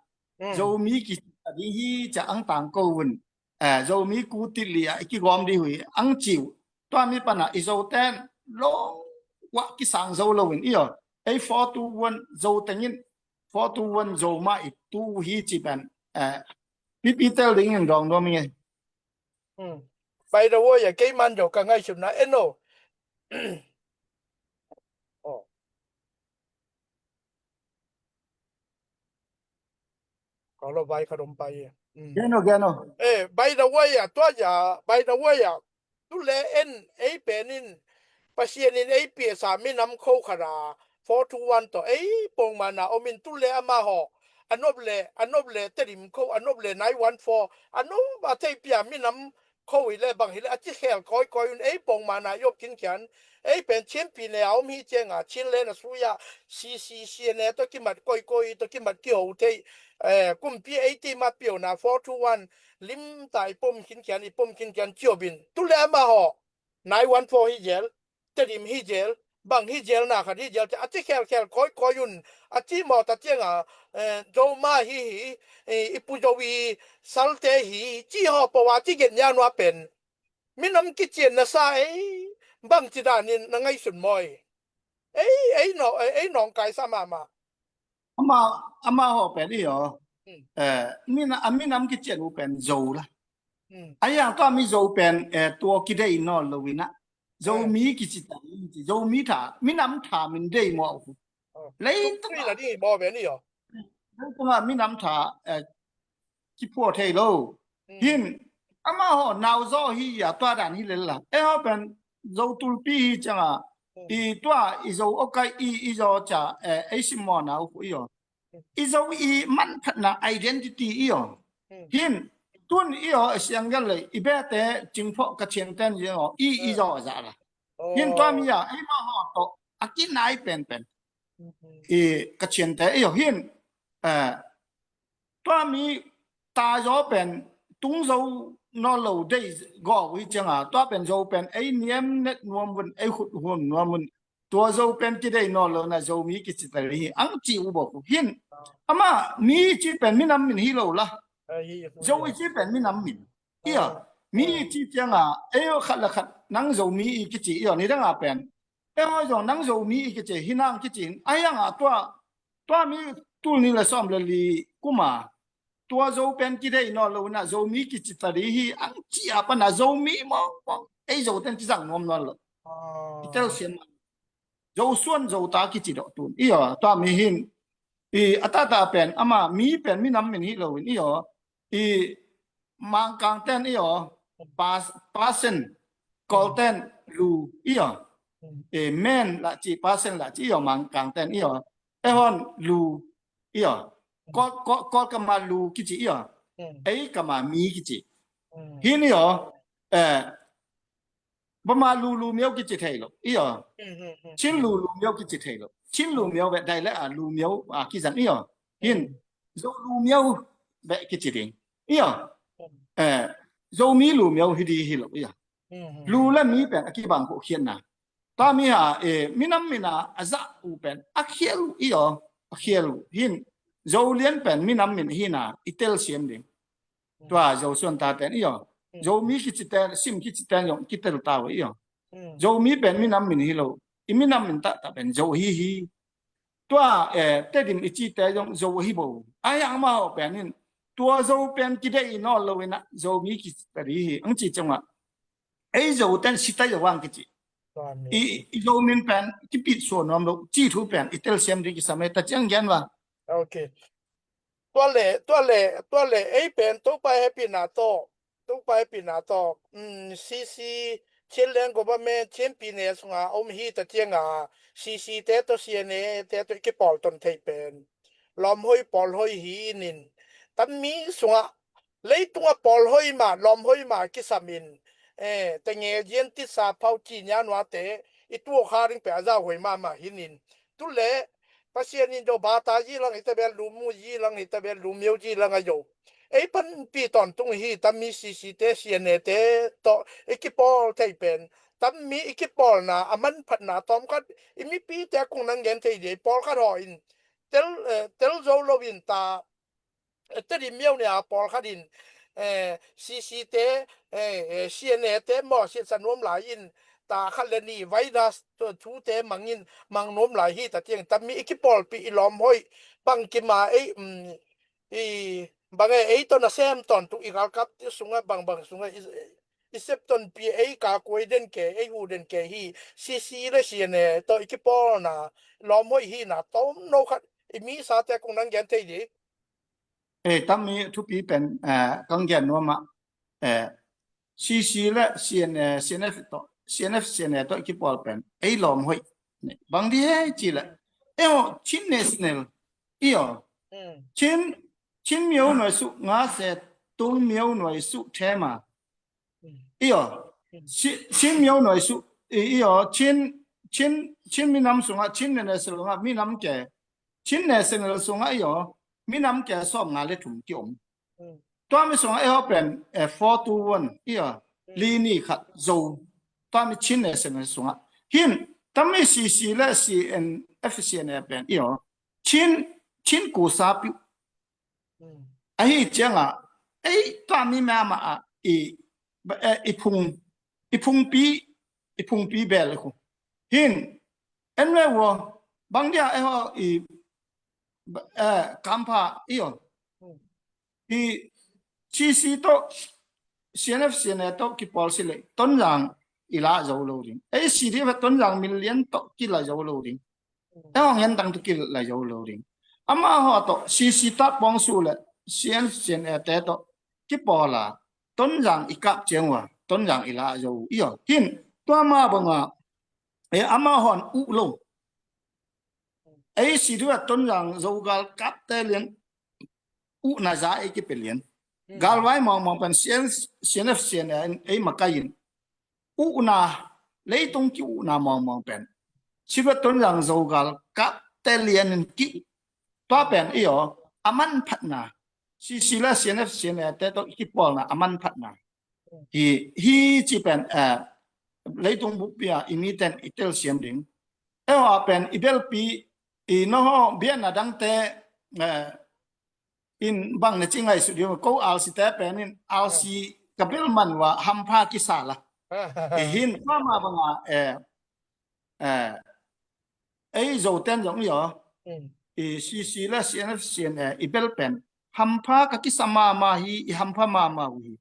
Zomi kici ta ding hi cia ang tang ko un. Eh, Zomi kuti li ah i kigawm dih hi ang ci uh. Tua mi pana i Zo ten lo wah kisang zo lo in i aw. Ei four two one Zo tengin, four two one Zo mah i tu hi ci pen. Eh, mipi tel dingin dawng nuam i nge. By the way, a keiman Zo ka ngaihsutna en o. Oh. Ka lo vai khat om pai. Geno, geno. Eh, by the way, a tua ya, by the way, a tu le en ei pen in Pasian in ei piasa minam kho khat a four two one tawh ei pongmana om in tu le ama haw a nop le, a nop le Tedim kho, a nop le nine one four, a nop a thei pia minam kho hi le bang hi le a ci khel kawikawi un ei pongmana i op khinkhian, ei pen Chin pi ne a om hi cianga Chin le na suya C C C ne tawh kimat kawikawi tawh kimat kiho thei, eh, kumpi ei ti mat piona four two one limta i pom khinkhian, i pom khinkhian ciobin tu le ama haw nine one four hi zel, Tedim hi zel, bang hi zel, na khat hi zel, a ci khelkhel kawikawi un, a ci mawt a cianga, eh, Zoma hi hi, eh, i pu Zo i salte hi, ci haw pawa ci gen nia nua pen. Minam kician na sa ei, bang ci danin na ngaihsun mawi. Ei, ei no, ei, ei nawngkai sa mahmah. Ama, ama haw pen i aw. Eh, mina, a minam kician uh pen Zo la. A yang tua mi Zo pen, eh, tua kidei nawn lo in ah. Zomi kici ta, Zomi tha, minam tha min dei maw uh. Leitung a ding i bawl pen i aw. Leitung a minam tha, eh, kiphuah thei lo. Hin amah haw nauzaw hi a, tua dan hi lel la. Ei haw pen Zo tulpi hi ciang a, i tua i Zo awkai i, i zaw ca, eh, ei simmawhna uh khu i aw. I Zo i manphatna identity i aw. Hin tun i aw, a siang gel lei i bete cingphawh ka thiangten i aw, i, i zaw a zah la. Hin tua mi a ei mah haw tawh a kinai penpen i ka thiante i aw. Hin, eh, tua mi tazaw pen tung zo nawn lo dei gawh uh hi ciang a, tua pen Zo pen ei niam net nuam un, ei khut hun nuam un, tua Zo pen kidei nawn lo na Zomi kici ta ding hi ang ci uh bawk uh. Hin amah mi ci pen minam min hi lo la. Zo i ci pen minam min i aw. Mi i ci ciang a ei aw khat le khat nang Zomi i kici i aw, nidang a pen ei haw zong nang Zomi i kici hi nang kici hin a hiang a tua, tua mi tul ni le sawm le li kum a tua Zo pen kidei nawn lo na Zomi kici ta ding hi ang ci a pan a Zomi mawngmawng ei Zo ten kizang nuam nawn lo. I telsiam a Zo suan Zo ta kici dawh tun i aw. Tua mi hin i a tata pen ama mi pen minam min hi lo in i aw. I Mangkang ten i aw, Pas-, Pasen, Kawl ten Lu i aw. I Men lah ci, Pasen lah ci i aw, Mangkang ten i aw. Ei haw Lu i aw. Kawl, Kawl, Kawl kam a Lu kici i aw. Ei kam a Mi kici. Hin i aw, eh, Bama Lu, Lu Myo kici thei lo i aw. Chin Lu, Lu Myo kici thei lo. Chin Lu Myo beh dai le a Lu Myo a kizang i aw. Hin Zo Lu Myo beh kici ding i aw. Eh, Zomi Lu Myo hi ding hi lo i aw. Lu le Mi pen a kibang khuh khiatna. Tua mi ha, eh, minam min a a zah uh pen a khial uh i aw. A khial uh hin Zo lian pen minam min hi na i telsiam ding. Tua Zo suan ta ten i aw. Zomi kici ten, Sim kici ten zong kitel ta uh i aw. Zomi pen minam min hi lo. I minam min tata pen Zo hi hi. Tua, eh, Tedim i ci te zong Zo hi bo. A hiang amah haw pen in tua Zo pen kidei nawn lo in a Zomi kici ta ding hi ang ci ciang a ei Zo ten si ta Zo ang kici. I, i Zo min pen kipit suah nuam lo ci thu pen i telsiam ding kisam e ta ciang gen va. Ok. Tua le, tua le, tua le, ei pen Topa hehpihna tawh, Topa hehpihna tawh, um, C C, Chin Land Government, Chin Pyine sunga om hi ta ciang a, C C te tawh C N A te tawh i kipawl ton thei pen lawmhoih pawlhoih hi nin. Tam mi sunga leitung a pawlhoih mah, lawmhoih mah kisam in, eh, tenge zian tisa phau ci nia nuate i tuak kha ding pen a zauhuai mahmah hi nin. Tu le Pasian in Zo bata zi lang hi ta bel, Lu Myo zi lang hi ta bel, Lu Myo zi lang a Zo. Ei panpih tawntung hi tam mi C C te, C N A te tawh i kipawl thei pen. Tam mi i kipawlna a manphatna tawm khat i mipite kung nang gen thei ding, pawlkhat haw in tel, eh, tel zo lo in ta, eh, Tedim myo ne a pawlkhat in, eh, C C te, eh, eh, C N A te mawhsiatsa nuam lai in ta khat le nih virus tu, thute mang in mang nuam lai hi ta tiang tam mi i kipawlpih i lawmhoih bang kima ei, um, i bang e ei tawh nasem tawntung i galkap sungah bang bang sungah i, i sep tonpi ei kakuai den ke, ei hu den ke hi. C C le C N A tawh i kipawlna lawmhoih hina tomno khat i mi sate kung nang gen thei ding. Eh, tam mi thupi pen, eh, kang gen nuam ah, eh, C C le C N A, C N F tawh, C N F, C N A tawh i kipawl pen ei lawmhoih. Bang di hei ci le ei aw Chin National i aw. Chin, Chin myo nuai suh nga se tung myo nuai suh thema. I aw, Chin, Chin myo nuai suh, i, i aw, Chin, Chin, Chin minam sungah, Chin National sungah minam ke, Chin National sungah i aw, minam ke sawm nga le thum ki om. Tua mi sungah i aw pen, eh, four two one, i aw, li ni khat Zo. Tua mi Chin National sungah. Hin, tam mi C C le C N F C N A pen, i aw, Chin, Chin kusa piu. Ahi ciangah ei tua mi mama ah i, eh, i phung, i phungpi, i phungpi bel khu. Hin en ve ua bang dia ei ho i, eh, kampha i aw. I C C tawh C N F C N A tawh kipawl si le Tonzang i la zo lo ding. Ei C D F Tonzang million tawh kila zo lo ding. Ei hong en tang tu kil la yo lo ding. Amah haw tawh C C tat pawng su le C N, C N A te tawh kipawl a Tonzang i kap ciang ua Tonzang i la zo i aw. Hin tua ma banga e amah hawn uh lo. Ei si dua Tonzang Zogal kapte lian uhna za ei kipe lian. Galvai mawngmawng pen C N, C N F, C N A in ei makai in uhna, leitung ki uhna mawngmawng pen. Siva Tonzang Zogal kapte lian in ki uh. Tua pen i aw, a manphatna. C C le C N F, C N A te tawh kipawlna a manphatna. Hi, hi ci pen, eh, leitung bukpi a i miten i telsiam ding. Ei haw pen i belpi, i no haw biakna dangte, eh, in bang na ci ngaihsut ding ko R C te pen in R C ka bel man ua hampha kisa la. I hin tua ma banga, eh, eh, ei Zoten zong i aw. I C C le C N F, C N A i bel pen hampha ka kisa mama hi, i hampha mama uh hi.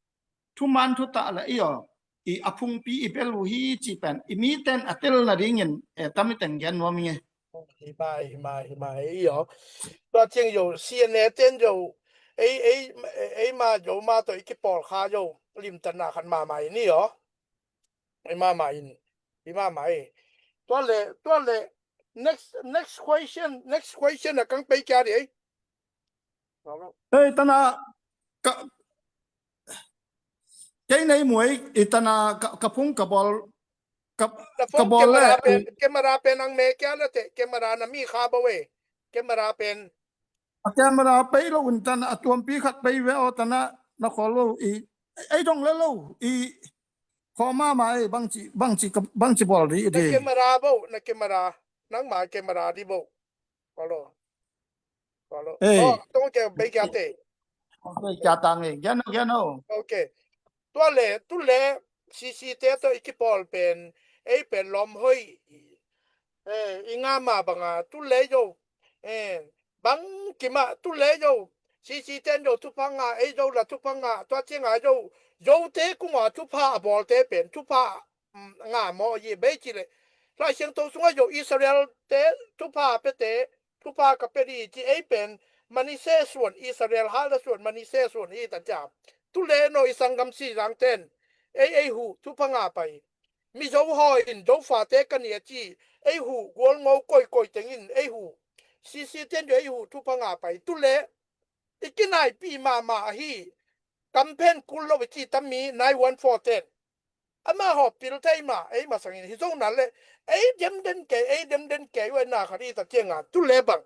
Thuman thutah le i aw, i a phungpi i bel uh hi ci pen i miten a tel nadingin, eh, tami teng gen nuam i nge. Hi mai, hi mai, hi mai i aw. Tua ciang yo C N A ten yo ei, ei, ei ma yo ma tawh i kipawl kha yo limtanna khat mama i ni aw. I mama in, i mama i. Tua le, tua le, next, next question, next question a kang pei kia di ei. Ei tana ka, kei nei muai i tana ka, ka phung ka bawl ka, ka bawl le camera pen, camera pen ang me kia le te camera na mi kha bo e. Camera pen a camera pei lo un tana a tuampi khat pei ve aw tana na khawl lo i ei dong le lo i khaw mama ei bangci, bangci ka, bangci bawl di i di. Na camera bo, na camera nang ma camera di bo. Khawl lo. Khawl lo. Ei. Oh, tong ke bei kia te. Bei kia tang ei. Gen o, gen o. Okay. Tua le, tu le C C te tawh i kipawl pen ei pen lawm hoi. Eh, i nga ma banga tu le yo. Eh, bang kima tu le yo. C C ten yo thupha nga ei yo la thupha nga tua cianga yo. Yo te kunga thupha a bawl te pen thupha nga maw hi bei ci le. Lai Siangtho sungah yo Israel te thupha pete, thupha ka pe di ci ei pen Manasseh suan, Israel halna suan Manasseh suan hi ta cia. Tu le no i sanggam si zang ten ei, ei hu thupha nga pai. Mizo haw in Zofate ka nia ci ei hu gualngo koikoi tengin ei hu. C C ten yo ei hu thupha nga pai. Tu le i kinaipi mama ahi. Kamphen kul lo i ci tami nine one four ten. Amah haw pil thei ma ei masangin hi zo na le ei dem den kei, ei dem den kei ua na khat i ta cianga tu le bang.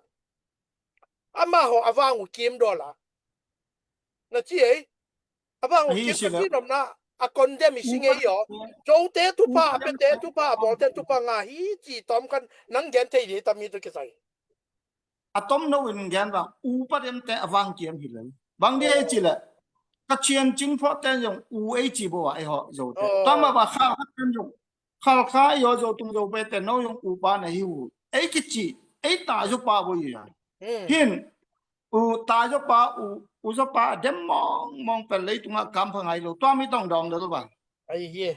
Amah haw a vang uh kim dawl a na ci ei. A vang uh kim ka ci nopna a condemn i sing ei aw. Zote thupha a pete thupha a bawlte thupha nga hi ci tawm khan nang gen thei di tami tu kisai. A tom no in gen bang upa demte a vang kiam hi lel. Bang di ei ci le ka cian cing phawh ten zong u ei ci bo a ei hawh Zote. Tama ba khal khat ten zong khal kha i aw Zo tung Zo pete no zong upa na hi uh. Ei kici ei ta zo pa bo i a. Hin u ta zo pa u, u zo pa a dem mawngmawng pel leitungah kam pha ngai lo. Tua mi tong dawng lel bang. Ai hi.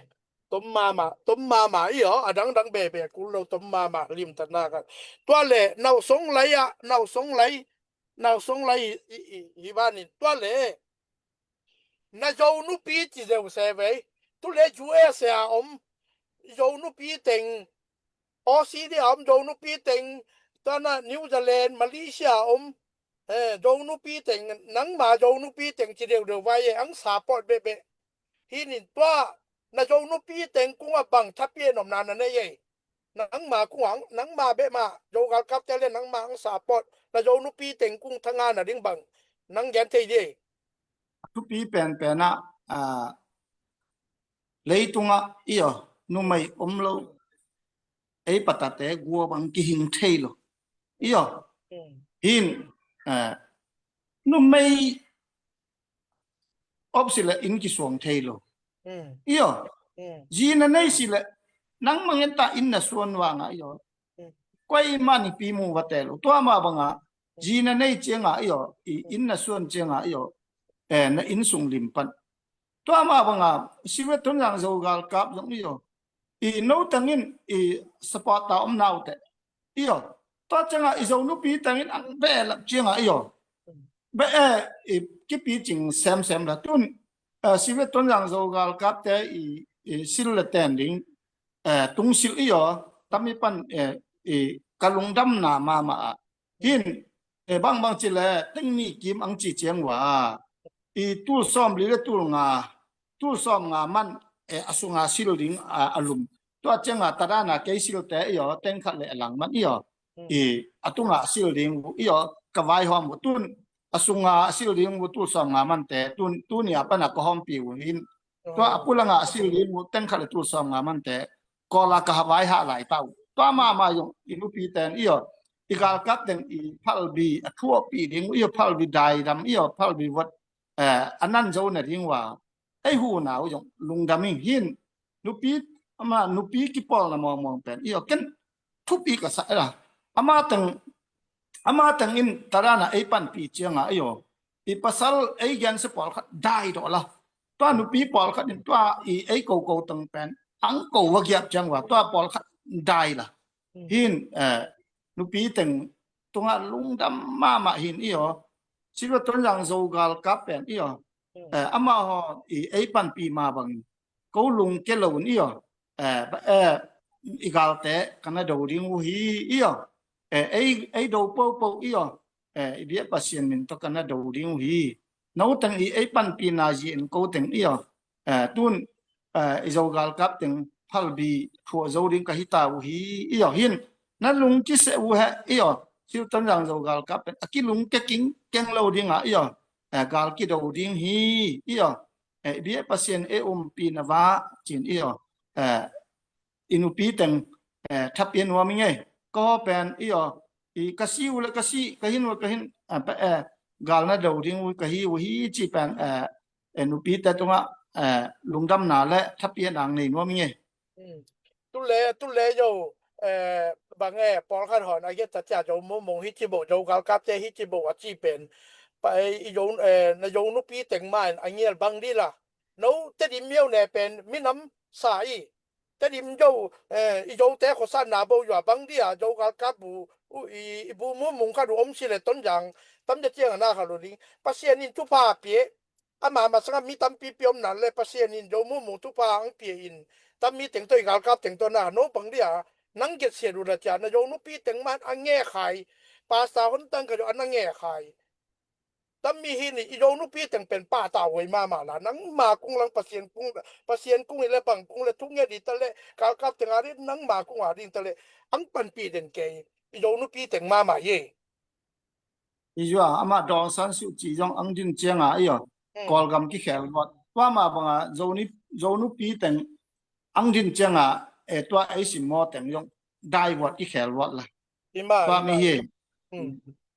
Tom mama, tom mama i aw, a dangdang bebe kul lo tom mama limtatna khat. Tua le nausong lai ah, nausong lai, nausong lai i, i, i banin tua le na Zo nupi ci zeu se vei. Tu le U S A om Zo nupi teng, Australia om Zo nupi teng, tana New Zealand, Malaysia om, eh, Zo nupi teng, nangma Zo nupi teng ci deu deu vai e, ang support bebe. Hinin tua na Zo nupi teng kung a bang thapi e nopna na nei e. Nangma kung ang, nangma bema Zo galkapte le nangma ang support na Zo nupi teng kung thanga na ding bang nang gen thei di e. Thupi penpen ah, ah, leitungah i aw numei om lo. Ei patate gua bang kihing thei lo. I aw hin, eh, numei op si le inn kisuang thei lo. I aw zina nei si le nang mangin ta inn na suan vanga i aw koi mani pi mu va te lo. Tua ma banga zina nei cianga i aw i inn na suan cianga i aw, eh, na inn sung lim pan. Tua ma banga sivet tun zang Zo galkap zong i aw i no tangin i support ta om nau te i aw Tua ciangah i Zo nupi tengin ang behlap ciangah i aw. Beh, eh, i kipi cing semsem la tun, eh, Sivet Tonzang Zo galkapte i, i sil le ten ding, eh, tungsil i aw, tami pan, eh, i ka lungdamna mahmah ah. Hin, eh, bangbang ci le, teng ni kim ang ci ciang ua. I tul sawm li le tul nga, tul sawm nga man, eh, a sunga sil ding, a, a lum. Tua cianga tadana kei silte i aw, teng khat le a lang man i aw. I, a tunga sil ding uh i aw, ka vaihawm uh tun, a sunga sil ding uh tul sawm nga mante, tun, tunia pana ka hawmpi uh hin. Tua a pulanga sil ding uh teng khat le tul sawm nga mante, Kawla ka havai hah lai tau. Tua mahmah zong i nupi ten i aw, i galkap teng i phalbi a thuahpi ding uh i aw, phalbi daidam i aw, phalbi vot, eh, a nan zo na ding ua. Ei hu nau zong lungdam ing hin. Nupi, ama nupi kipawlna mawngmawng pen i aw, ken thupi ka sa la. Ama teng, ama teng in tadana ei panpi cianga i aw, i pasal ei gensia pawlkhat dai dawh la. Tua nupi pawlkhat in tua i ei koko teng pen ang ko va giap ciang ua, tua pawlkhat dai la. Hin, eh, nupi teng tunga lungdam mahmah hin i aw. Sivet Tonzang Zo galkap pen i aw. Eh, amaho i ei panpi ma bangin ko lungke lo un i aw. Eh, ba, eh, i galte ka na do ding uh hi i aw. Eh, ei, ei do popo i aw. Eh, i biak Pasian min tawh ka na do ding uh hi. No teng i ei panpina zi in ko teng i aw. Eh, tun, eh, i Zo galkap teng phalbi thuah zo ding ka hi ta uh hi i aw. Hin, na lungkiseh uh he i aw. Sivet Tonzang Zo galkap pen a kilungke kingkeng lo dinga i aw. Eh, gal kido ding hi i aw. Eh, i biak Pasian ei umpina va cin i aw. Eh, i nupi teng, eh, thapian nuam i ngei. Ka haw pen i aw, i ka si uh le ka si, ka hin uh le ka hin, eh, pe, eh, gal na do ding uh ka hi uh hi ci pen, eh, eh, nupite tungah, eh, lungdamna le thapian ang nei nuam i ngei. Tule, tule zo, eh, bang e, pawlkhat hon a giat tatia zo mumung hi ci bo, zo galkapte hi ci bo a ci pen. Pa, eh, i zo, eh, na zo nupi teng ma in a ngial bang di la. No, Tedim miau ne pen minam sa i. Tedim zo, eh, i zote khosatna bo zua bang dia, zo galkap bu, u, i, i bu mumung khat u om si le Tonzang, tamte ciang a na khat u ding. Pasian in thupha pia, ama masanga mi tampi pi om nan le Pasian in zo mumung thupha ang pia in, tam mi teng tawh i galkap teng tawh na, no bang dia, nang get sia du la cia, na zo nupi teng man a nge khai, pasta hon tang ka zo a na nge khai. Tam mi hi ni, i zo nupi teng pen pa ta huai mama la, nang ma kung lang Pasian kung, Pasian kung i le bang kung le thung nge di ta le, galkap teng a ri nang ma kung a ding ta le, ang panpi den kei, i zo nupi teng mama ye. I zua, ama Dawn San Suu Kyi zong ang din cianga i aw. Kawlgam kikhel vot. Tua ma banga zo ni, zo nupi teng ang din cianga, eh, tua ei sim maw teng zong dai vot kikhel vot la. Hima, tua mi hima hi.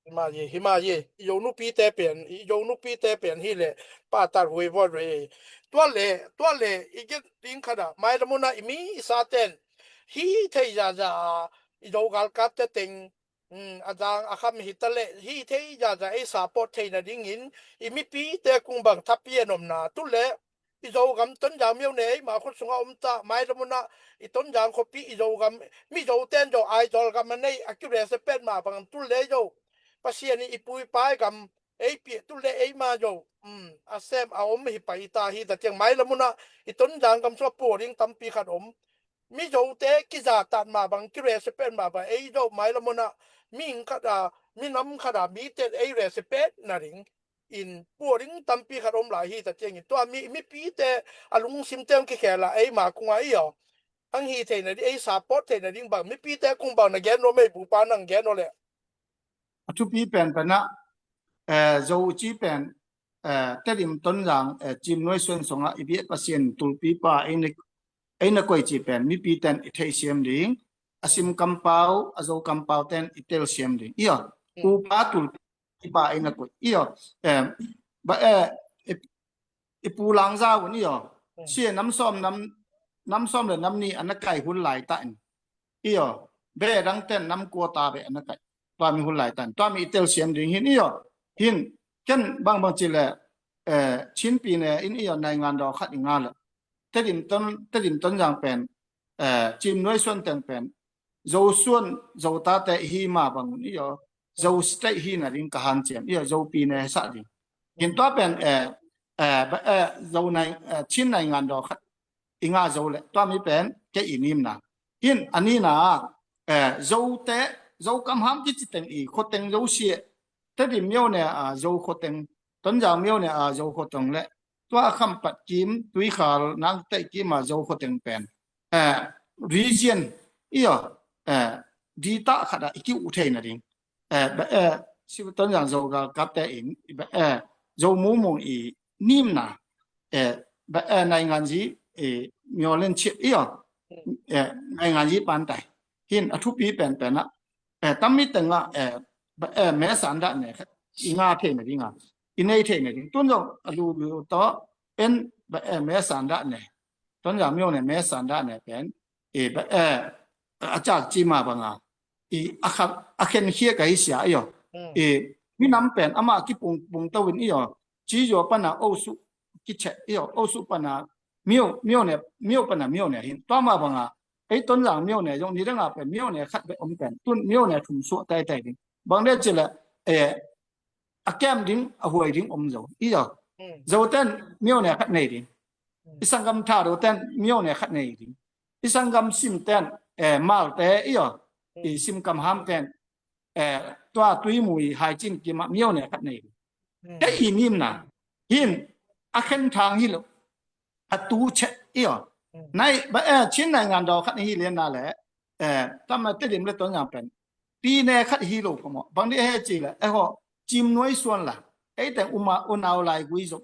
Hima ye, hima ye. I zo nupi te pen, i zo nupi te pen hi le, pa tar hui vot ve. Tua le, tua le, i get ding khada, mai la muna i mi i sa ten. Hi thei za za, i zo galkap te teng, a dang a kham hi ta le, hi thei za za ei support theina dingin, i mipite kung bang thapian omna, tu le, i Zogam Tonzang miau ne, ei ma khut sunga om ta, mai la muna, i Tonzang khopi, i Zogam, mi Zo ten Zo Aizawl gam a nei, a kirespect ma bang tu le Zo. Pasian i pu i pai gam, ei pi tu le ei ma Zo. A sem a om hi pai ta hi ta tiang mai la muna, i Tonzang gam sunga pu ding tampi khat om. Mi Zote kizatat mah bang, kirespect mah bang, ei Zo mai la muna, mi ing khat a, mi nam khat a, mite ei respect na ding in pua ding tampi khat om lai hi ta ciangin, tua mi, mipite a lungsim teng kikhel a, ei ma kung a i aw. Ang hi theina ding, ei support theina ding bang, mipite kung bang na gen nuam ei bupa nang gen nuam le. A thupi pen pen ah, eh, Zo ci pen, eh, Tedim Tonzang, eh, Cim Nuai Suan sungah i biak Pasian tulpipa ei na, ei na koih ci pen mipi ten i theih siam ding, a sim kampau, a Zo kampau ten i tel siam ding. Ia, upa tulpipa ei na koih. Ia, eh, ba, eh, i, i pu lang za un ia. Sia nam sawm nam, nam sawm le nam ni a na kai hun lai ta in. Ia, be dang ten nam kua ta be a na kai. Tua mi hun lai tan. Tua mi i tel siam ding hin ia. Hin, ken bangbang ci le, eh, Chin pi ne in ia naingan daw khat i nga le. Tedim Ton, Tedim Tonzang pen, eh, Cim Nuai Suan teng pen, Zosuan Zotate i hi mah bangun i aw, Zo state hi nading ka hanciam i aw, Zopi ne sah ding. Hin tua pen eh, eh, ba, eh, Zo nai, eh, Chin naingan daw khat i ngah zo leh tua mi pen kei i nimna. Hin a nihna ah eh, Zote, Zo kamham kici teng i khuateng Zosia, Tedim myo ne a Zo khuateng, Tonzang myo ne a Zo khuateng leh tua Khampat kim, Tuikhal, Nangtei kim a Zo khuateng pen eh, region i aw, eh, ditah khat ah i ki-uh thei nading. Eh, ba, eh, si Tonzang Zo galkapte in ba, eh, Zo mumung i nimna, eh, ba, eh, nainganzi, eh, myo len chip i aw, eh, nainganzi pantai. Hin a thupi penpen ah eh, tammi tengah eh, ba, eh, me sandah ne khat i ngah thei nading a, i nei thei nading. Tun zong a lulu tawh en ba, eh, me sandah ne, Tonzang myo ne me sandah ne pen eh, ba, eh, a cak ci mah banga i a khat a khen khia ka hi sia i aw. Eh, minam pen amah kipung pung to in i aw, ci zaw pana osu kicheh i aw, osu pana myo, myo ne, myo pana myo ne hin. Tua mah banga ei Tonzang myo ne zong nidanga pen myo ne khat be om pen tun myo ne thum suah taitai ding. Bang de ci leh eh, a kem ding a huai ding om zo i aw. Zoten myo ne khat nei ding. I sanggam Thadoten myo ne khat nei ding. I sanggam Simten eh, Malte i aw, i Sim kamhamten eh, tua Tuimui Haicin kimah myo ne khat nei ding. Kei i nimna hin a khen thang hi lo, a tu chet i aw. Nai ba eh, Chin naingan daw khat hi lenna leh eh, tamma Tedim le Tonzang pen pi ne khat hi lo phamawh. Bang di he ci leh eh, haw, cim nuai suan la, ei teng uma unau lai gui zong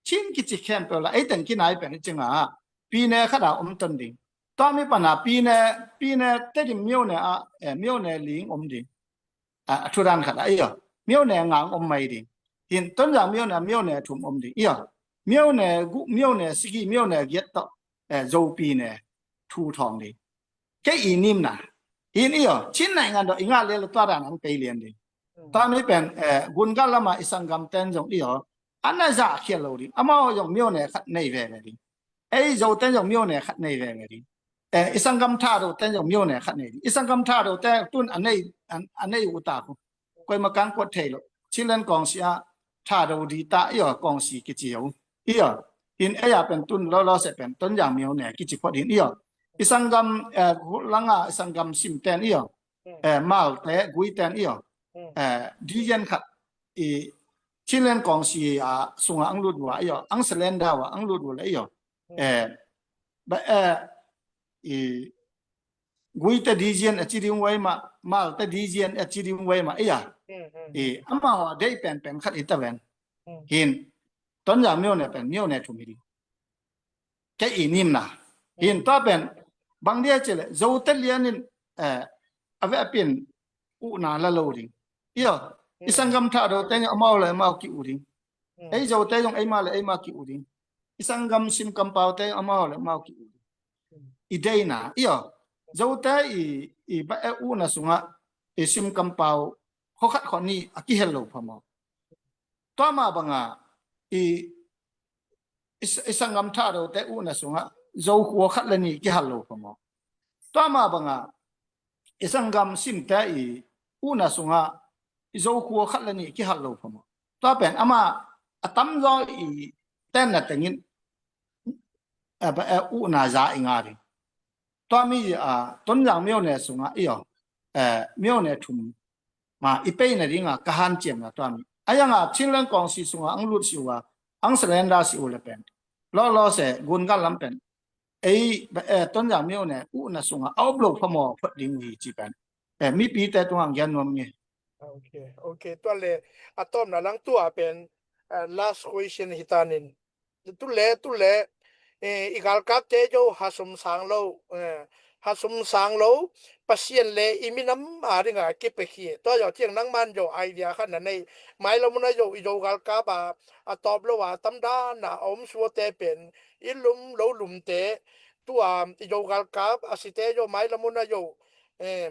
Chin kici khempeuh la ei teng kinai pen i cinga pi ne khat a om ton ding. Tua mi pana pi ne, pi ne Tedim myo ne ah eh, myo ne ling om ding. A, a thudan khat a i aw, myo ne ngang om mai ding. Hin Tonzang myo ne, myo ne thum om ding i aw. Myo ne guh, myo ne sigi, myo ne giat tawh eh, Zopi ne thu thawng ding. Kei i nimna hin i aw, Chin naingan daw i ngah leh lo tua dan ang pei lian ding. Tua mi pen eh, gun gal lama i sanggam ten zong i aw, a na zah khial lo ding. Amau zong myo ne khat nei veve ding. Ei Zoten zong myo ne khat nei veve ding. Eh, i sanggam Thadoten zong myo ne khat nei ding. I sanggam Thadote tun a nei, a, a nei uh ta khu. Koima kang kuat thei lo. Chinland kawngsi ah Thado di ta i aw, kawngsi kici uh i aw. Hin ei a pen tun lawlaw se pen Tonzang myo ne kici phot hin i aw. I sanggam eh, langa i sanggam Simten i aw, eh, Malte, Guiten i aw. Eh, dizian khat i Chinland kawngsi a sunga ang lut uh a i aw, ang selenda uh a ang lut uh le i aw. Eh, ba, eh, i Guite dizian a ci ding wai mah, Malte dizian a ci ding wai mah i aw. I amau a dei penpen khat i ta ven. Hin Tonzang myo ne pen myo ne thum hi ding. Kei i nimna hin tua pen bang dia ci leh Zote lianin eh, a ve a pin uhna la lo ding i aw. I sanggam Thadote amau le amau ki-uh ding. Ei Zote zong eima le eima ki-uh ding. I sanggam Sim kampaute amau le amau ki-uh ding. I deina i aw, Zote i, i ba e uhna sungah i Sim kampau khua khat khua nih a kihel lo phamawh. Tua mah banga i, i, i sanggam Thadote uhna sungah Zo khua khat le nih kihal lo phamawh. Tua mah banga i sanggam Simte i uhna sungah i Zo khua khat le nih kihal lo phamawh. Tua pen amah a tamzaw i tenna tengin eh, ba, eh, uhna za i ngah ding. Tua mi a Tonzang myo ne sungah i aw, eh, myo ne thum ma i pei nadinga ka hanciamna tua mi. A yanga Chinland kawngsi sunga ang lut si uh a, ang selenda si uh le pen lawlaw se gun gal lam pen ei ba, eh, Tonzang myo ne uhna sunga a om lo phamawh phot ding uh hi ci pen eh, mipite tungah ang gian nuam nge. Ok, ok. Tua le a tawpna lang tua pen eh, last question hi tanin. Tu le, tu le, eh, i galkapte zo hasum sang lo, eh, hasum sang lo, Pasian le i minam a dinga kipia khi. Tua zo ciang nangman zo idea khat na nei. Mailam una zo, i zo galkap a, a tawp lo a, tamdan a, a om suate pen, i lum lo lumte, tua, i zo galkap, a site zo, mailam una zo, eh,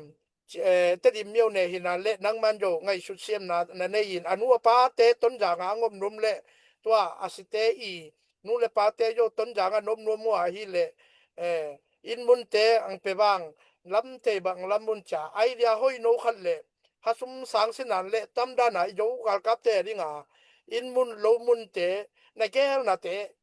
eh, Tedim myo ne hina le nangman zo ngaihsut siamna na nei in a nu a pate Tonzang a ngop nuam le tua a site i nu le pate zo Tonzang a nop nuam uh ahi le, eh, inn munte ang pe bang lam thei bang lam mun cia, idea hoih no khat le, ha sum sang sinan le tamdana i Zo galkapte dinga inn mun lo munte, na gelnate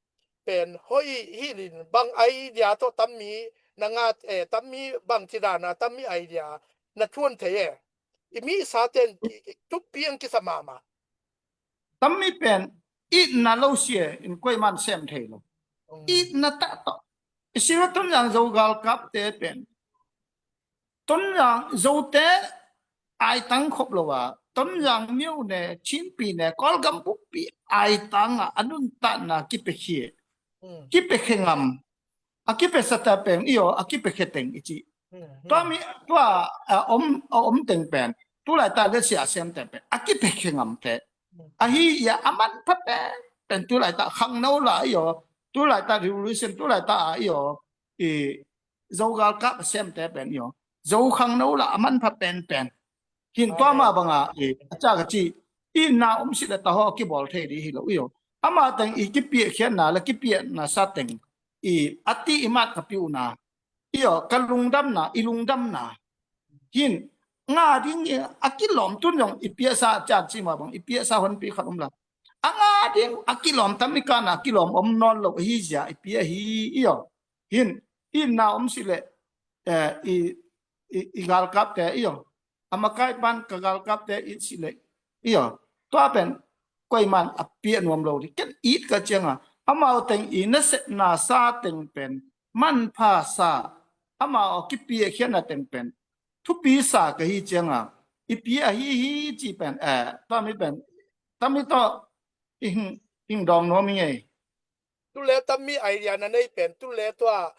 pen hoih hilin bang idea tawh tammi na ngat, eh, tammi bang cidana tammi idea na thuan thei e. I mi saten thupi ang kisa mahmah. Tammi pen itna lo sia in koiman sem thei lo. Mm. Itna tah tawh. I sira Tonzang Zo galkapte pen Tonzang Zote aitang khop lo a, Tonzang myo ne, Chinpi ne, Kawlgam buppi aitang a, a nuntakna kipiakhia. Mm. Kipiakhia ngam. A kipiasate pen i aw, a kipiakhia teng i ci. Mm, mm. Tua mi, tua, a om, a om teng pen, tulaitak le sia a semte pen a kipiakhia ngamte. Mm. Ahi a, a manpha pen, pen tulaitak khangno la i aw, tulaitak revolution, tulaitak a i aw, i Zo galkap a semte pen i aw, Zo khangno la a manpha penpen. Hin tua mah banga i a cak a ci, itna om si le tahaw a kibawl thei ding hi lo i aw. Amah teng i kipiahkhiatna le kipiahna sa teng i a ti i mat ka piuhna i aw, ka lungdamna, i lungdamna. Hin nga ding i a kilawm tun zong i piahsa a cak ci mah bang i piahsa honpi khat om la. A nga ding a kilawm tam i kana a kilawm om nawn lo ahi zia i pia hi i aw. Hin itna om si le, eh, i, i, i galkapte i aw, a makai pan ka galkapte it si le i aw. Tua pen koiman a piah nuam lo ding. Ken it ka cianga amau teng i nasepna sa teng pen manpha sa, amau a kipiahkhiatna teng pen thupi sa ka hi cianga i pia ahi hi ci pen, eh, tua mi pen, tami tawh i hing, hing dawng nuam i ngei. Tule tammi idea na nei pen, tule tua,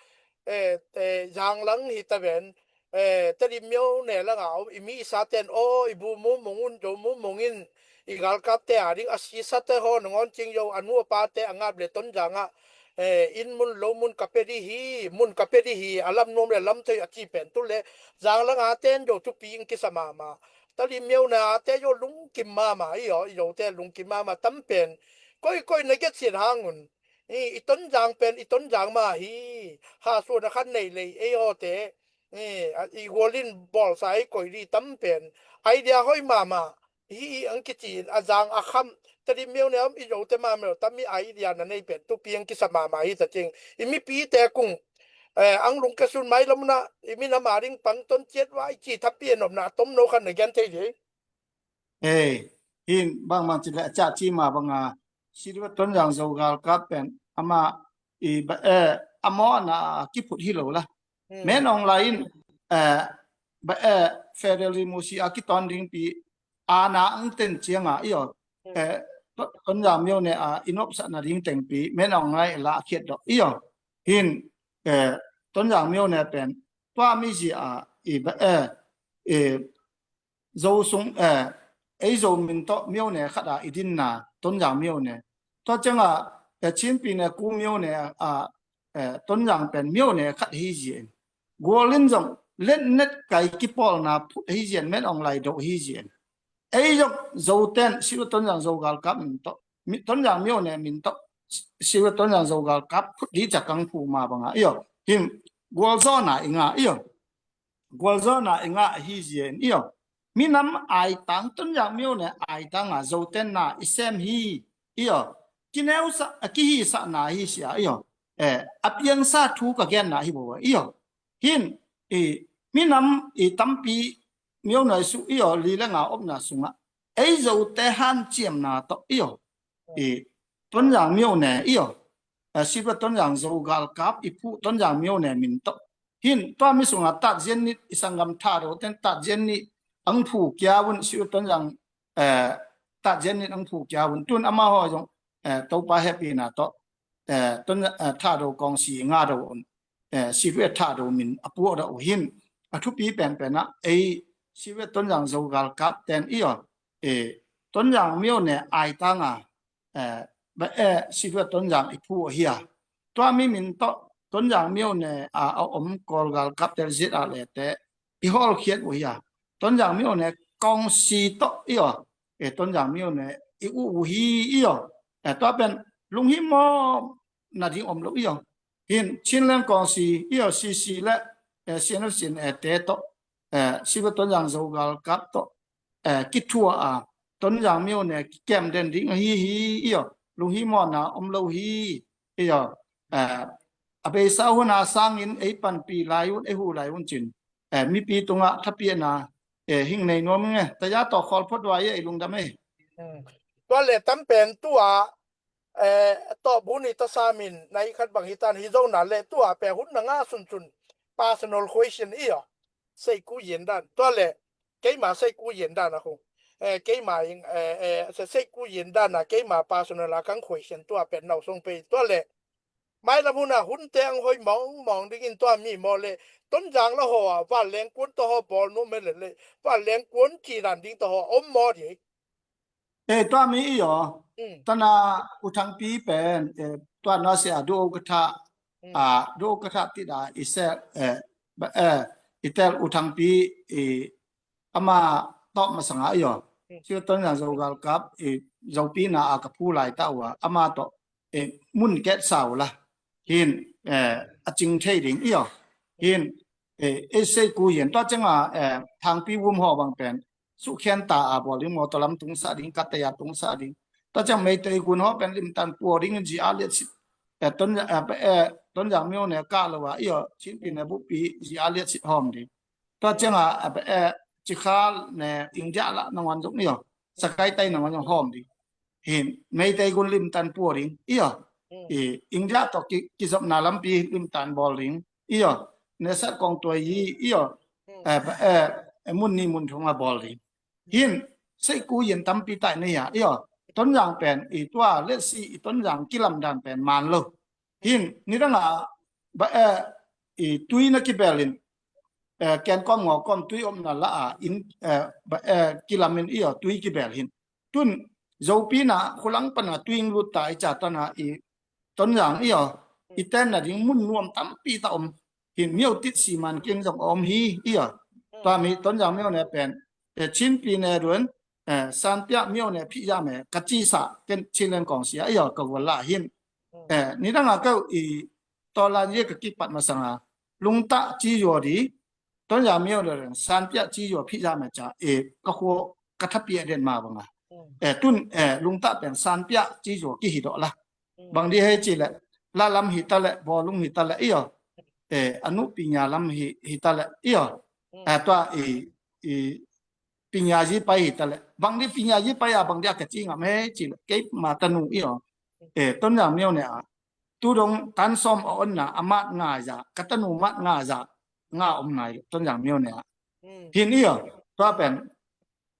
eh, eh, zanglang hi ta ven, eh, Tedim myo ne langa om, i mi i saten, aw, i bu mumung un, Zo mumung in, i galkapte a ding, a sisate haw, nangawn cing Zo, a nu a pate, a ngap le Tonzang a, eh, inn mun, lo mun ka pia ding hi, mun ka pia ding hi, a lam nuam le lam thei a ci pen, tule, zanglang a ten Zo thupi in kisa mahmah. Tedim myo ne a te Zo lungkim mahmah, i aw, i Zote lungkim mahmah, tam pen, koi, koi na get siat hang un. I, i Tonzang pen, i Tonzang mah hi. Ha suan a khan nei lei, ei hawte. I, a, i gualin bawlsa ei koi di tam pen. Idea hoih mahmah. Hi i ang kici in, a zang a kham. Tedim myo ne om i Zote mahmah lo, tam i idea na nei pen. Thupi ang kisa mahmah hi ta cing. I mipite kung. Eh, ang lungkia sun mai lamna. I minam a ding pang ton ciat vai ci thapi a nopna. Tom no khan na gen thei ding. Ei, hin bangmang ci le a cak ci mah banga, siriwa Tonzang Zo galkap pen, ama i ba, eh, a mawhna a kiphut hi lo la. Hmm. Min Aung Hlaing in, eh, ba, eh, federal democracy a kitawn dingpi, a na ang ten cianga, i aw, hmm, eh, To-, Tonzang myo ne a i nopsakna ding tengpi, Min Aung Hlaing la khiat dok, i aw. Hin, eh, Tonzang myo ne pen, tua mi zi a, i ba, eh, eh, Zo sung, eh, ei Zo min tawh myo ne khat a i dinna, Tonzang myo ne. Tua cianga, eh, Chinpi ne Ku myo ne a, eh, Tonzang pen myo ne khat hi zia in. Gualin zong letnet kai kipawlna phut hi zia in, Min Aung Hlaing do hi zia in. Ei zong Zoten, siriwa Tonzang Zo galkap min tawh, mi, Tonzang myo ne min tawh, siriwa Tonzang Zo galkap phut di cakang phu ma banga, i aw. Hin, gualzawhna i nga, i aw. Gualzawhna i ngah ahi zia in, i aw. Minam aitang, Tonzang myo ne aitang a Zoten na i sem hi, i aw. Kineusak, a kihisakna hi sia, i aw. Eh, a piangsa thu ka genna hi bo, i aw. Hin, i, minam i tampi myo ne su, i aw, li le nga opna sungah. Ei Zote hanciamna tawh, i aw. I, Tonzang myo ne, i aw. Eh, siriwa Tonzang Zo galkap i phu Tonzang myo ne min tawh. Hin, tua mi sunga Tat Zian Nit, i sanggam Thado ten Tat Zian Nit ang phu kia un, siriwa Tonzang, eh, Tat Zian Nit ang phu kia un. Tun ama haw zong, eh, Topa hehpihna tawh, eh, Ton, eh, Thado kawngsi nga do un. Eh, siriwa Thado min a puak do uh hin. A thupi penpen a, ei, siriwa Tonzang Zo galkap ten i aw. Eh, Tonzang myo ne aitang a, eh, ba, eh, siriwa Tonzang i phu ahi a. Tua mi min tawh, Tonzang myo ne a, a om Kawl galkap tel zit a le te, i hawlkhiat uh hi a. Tonzang myo ne kawngsi tawh, i aw. Eh, Tonzang myo ne i uh uh hi, i aw. Eh, tua pen, lunghimawh na ding om lo, i aw. Hin, Chinland kawngsi, i aw, C C le, eh, C N F C N A te tawh, eh, Siva Tonzang Zo galkap tawh, eh, kithuah a, Tonzang myo ne kikem den ding ahi hi, i aw, lunghimawhna om lo hi, i aw, eh, a beisa hun a sangin ei panpih lai un, ei huh lai un cin, eh, mipi tungah thapiakna, eh, hing nei nuam nge, taya tawh khawl phot vai ei lungdam ei. Hmm. Tua le tam pen tua, eh, tawh bu ni ta samin, nai khat bang hitan hi zo na le tua pe hun na nga sun sun, personal question i aw. Sei ku yen dan. Tua le, keima sei ku yen dan a khu. Eh, keima ing, eh, eh, se sei ku yen dan a, keima personal a kang question tua pen nau song pe. Tua le, mai lam hun a hun te ang hoi mong mong ding in tua mi maw le, Tonzang la ho a, va leng kuan to ho bol nu me le le, va leng kuan ki dan ding to ho, om maw di. Eh, tua mi i aw. Mm. Tana U Thangpi pen, eh, tua na se a du o ka tha, mm, a, du o ka tha ti da i se, eh, ba, eh, i tel U Thangpi i ama tawh masanga i aw. Mm. Siva Tonzang Zo galkap i Zopi na a ka phu lai ta ua, ama tawh, eh, mun ket sau la. Hin, eh, a cing thei ding i aw. Hin, eh, eh, sei ku yen tua ceng a, eh, Thangpi wum ho bang pen. Sukhen ta a bol ding, motor lam tung sa ding, kataya tung sa ding. Tua ciang Meitei kun ho pen limtan puo ding in zi a liat sit. Eh, Ton, eh, eh, Tonzang myo ne ka lo a, i aw, Chinpi ne Bupi zi a liat sit hom ding. Tua ciang a, eh, eh, Cikhal ne India la nangon zong i aw. Sakai tai nangon zong hom ding. Hin, Meitei kun limtan puo ding, i aw. Mm. I, India to ki, kizopna lampi limtan bol ding, i aw. Ne sat kong tuai i, i aw. Mm. Eh, eh, eh, mun ni mun thong a bol ding. Hin, sei ku yen tampi tai nei a, i aw. Tonzang pen, i tua, let's see, i Tonzang kilam dan pen man lo. Hin, nidang a, ba, eh, i tui na kibel in, eh, ken kom ngo kom tui om na la a, in, eh, ba, eh, kilam in i aw, tui kibel hin. Tun, Zopi na, khulang pana tui lut ta i ca tana i Tonzang i aw, i ten na ding mun nuam tampi ta om. Hin myo tit si man kin zong om hi, i aw. Tua mi Tonzang myo ne pen, eh, Chinpi ne duan, eh, Sanpia myo ne phi ya me, ka ci sa, ken Chin len kong sia, i aw, ka wala hin. Eh, nidang a kau i, tolan ye ka kipat masanga, lungta ci yo di, Tonzang myo ne duan, Sanpia ci yo phi ya me ca, eh, ka khuo, ka thapia den ma banga. Eh, tun, eh, lungta pen Sanpia ci yo ki hi do la. Bang di hei ci le, la lam hi ta le, bawlung hi ta le, i aw. Eh, anu pinya lam hi, hi ta le, i aw. Eh, tua i, i pinya zi pai hi ta le. Bang di pinya zi pai a, bang di a ka ci ngam hei ci le, kei ma tanu i aw. Eh, Tonzang myo ne a. Tu dong tan som a on na, a mat nga za, ka tanu mat nga za, nga om nai le, Tonzang myo ne a. Hin i aw, tua pen,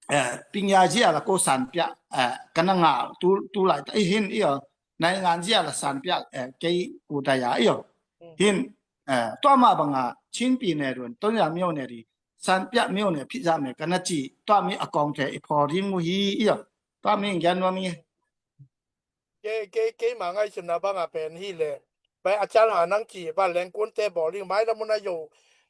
eh, pinya zia la ko Sanpia, eh, kana nga tu, tu lai ta, i hin i aw, nai ngan zia la Sanpia, eh, kei u daya i aw. Hin, eh, tua ma banga, Chinpi ne duan, Tonzang myo ne di, Sanpia myo ne phi ya me kana ci, tua mi a kong te i pho ri mu hi i aw. Tua mi ngian nuam ngi. Kei, kei, keima ngaihsutna banga pen hi le. Bai a cial ha nang ci, va lengkuan te bawling, mai la mun a yo.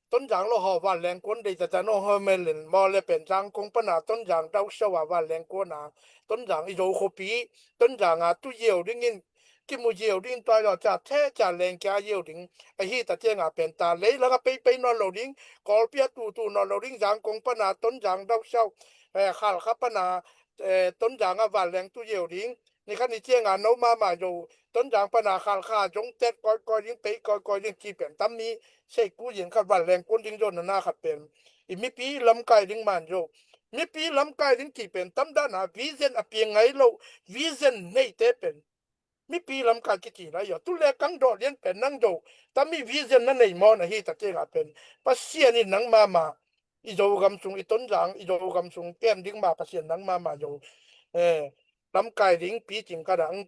Tonzang lo ho va lengkuan dei ta ta no ho me len, maw le pen Zangkong pana Tonzang dau show a va lengkuan a. Tonzang i zo khopi, Tonzang a tu yeu dingin, kimu yeu ding tua lo ca, the ca leng kia yeu ding. A hi ta ciang a pen ta, lei langa pei pei no lo ding, Kawlpi a tu tu no lo ding, Zangkong pana Tonzang dau show, eh, Khalkha pana, eh, Tonzang a va leng tu yeu ding. Ni khat ni ciang a no mama zo, Tonzang pana Khalkha zong tet koi koi ding, pei koi koi ding ci pen tam mi, sei ku yen khat va lengkuan ding zo na na khat pen. I mipi lamkai ding man zo. Mipi lamkai ding ci pen tam dan a vision a piang ngai lo, vision nei te pen. Mipi lamkai kici la yo. Tu le kang do lian pen nang zo. Tam mi vision na nei maw na hi ta ciang a pen. Pasian in nang mama. I Zogam sung, i Tonzang, i Zogam sung kem ding ma Pasian nang mama zo. Eh, lamkai ding pi cing ka dang.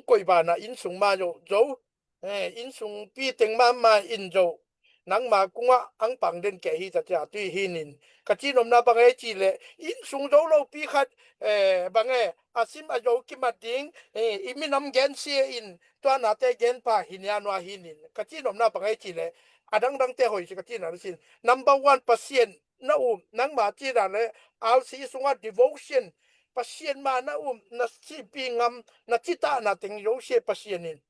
Koi bana inn sung ma zo, zo. Eh, inn sung pi teng mama in zo. Nangma kungah ang pang den kei hi ta cia tui hi nin. Ka ci nomna bang e ci le, inn sung zo lo pi khat, eh, bang e, a sim a zo kimat ding, eh, i minam gen sia in, tua na te gen pa hi nia nua hi nin. Ka ci nomna bang e ci le, a dangdang te hoi si ka ci na sin. Number one, Pasian na um, nangma ci dan le, R C sungah devotion, Pasian ma na um, na sipi ngam, na cita na teng zo sia Pasian in.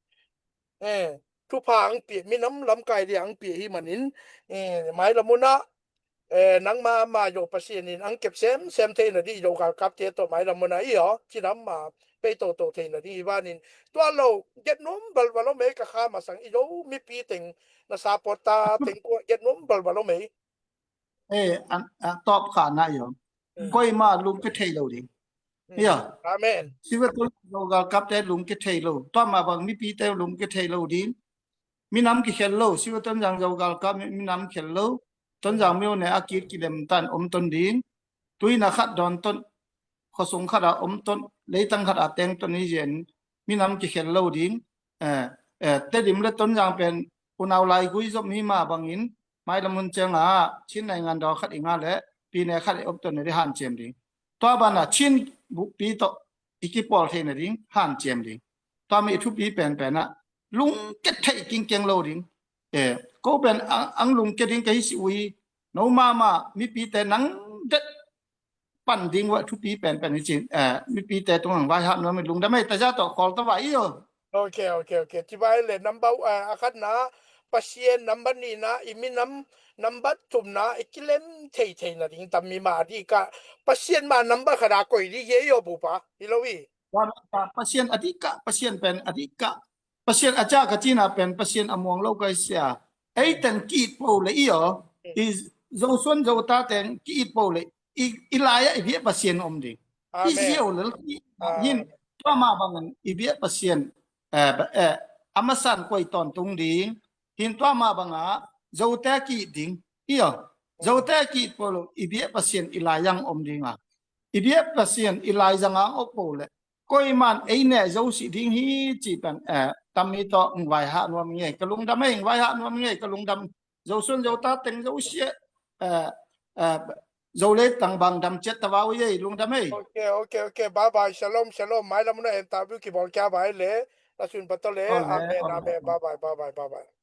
Eh, thupha ang pia, minam lamkai dia ang pia hi manin, eh, mailam munah, eh, nangma ma Zo Pasian in ang kep semsem theihna ding, Zo galkapte tawh mailam munah i aw, cinam ma pei toto theihna ding hi vanin, tua lo, get nuam balbal om ei, ka kha masang i Zo mipi teng, na support ta teng kuah get nuam balbal om ei. Eh, an, an top kha na yo. Mm. Koima lungke thei lo ding. Mm. Yo. Amen. Silverton Zo galkapte lungke thei lo. Tua ma bang mipite lungke thei lo ding. Minam kikhel lo. Silverton Zang Zo galkap mi-, minam khel lo. Tonzang myo ne a kit kilem tan om ton ding. Tuina khat dawn ton. Khosung khat a om ton. Leitang khat a teng ton i zen. Minam kikhel lo ding. Eh, eh, Tedim le Tonzang pen unau lai gui zom hi ma bangin, mailam hun ciang a, Chin naingan daw khat i nga le, pi ne khat i om ton ne di hanciam ding. Tua bana Chin bukpi tawh i kipawl theihna ding, hanciam ding. Tua mi thupi penpen ah, lungke thei kingkeng lo ding. Eh, ko pen ang, ang lungke ding ka hi si ui, no mama, mipite nang det pan ding uh a thupi penpen hi cin, eh, mipite tung ang vai hap nuam i lungdam ei ta za tawh khawl ta vai i aw. Ok, ok, ok. Ci vai le number, eh, a khatna, Pasian number nihna, i minam number thumna, i kilem thei theihna ding tam mi ma a dih kah, Pasian ma number khat a koih dih ye i aw bupa, hi lo i. Pasian a dih kah, Pasian pen a dih kah. Pasian a ca ka cina pen Pasian a muang lo ka sia. Ei teng ki it po le i aw. I Zosuan Zota teng ki it po le i, i lai-ah i biah Pasian om ding. I ziau lel ki hin tua ma bangin i biah Pasian, eh, eh, a masan koi tawntung ding. Hin tua ma banga Zote ki it ding. I aw. Zote ki it po lo i biah Pasian i lai-ang om ding a. I biah Pasian i lai-ang a om po le. Koiman ei ne zo si ding hi ci pen, eh, tammi tawh ng vai hah nuam ngei ka lungdam ei, ng vai hah nuam ngei ka lungdam. Zosuan Zota teng zo sia, eh, eh, zo le tang bang dam ciat ta vau ei, lungdam ei. Ok, ok, ok. Bye bye. Shalom, shalom. Mailam na interview kibawl kia vai le. Na sun pato le. Amen, amen. Bye bye, bye bye, bye bye.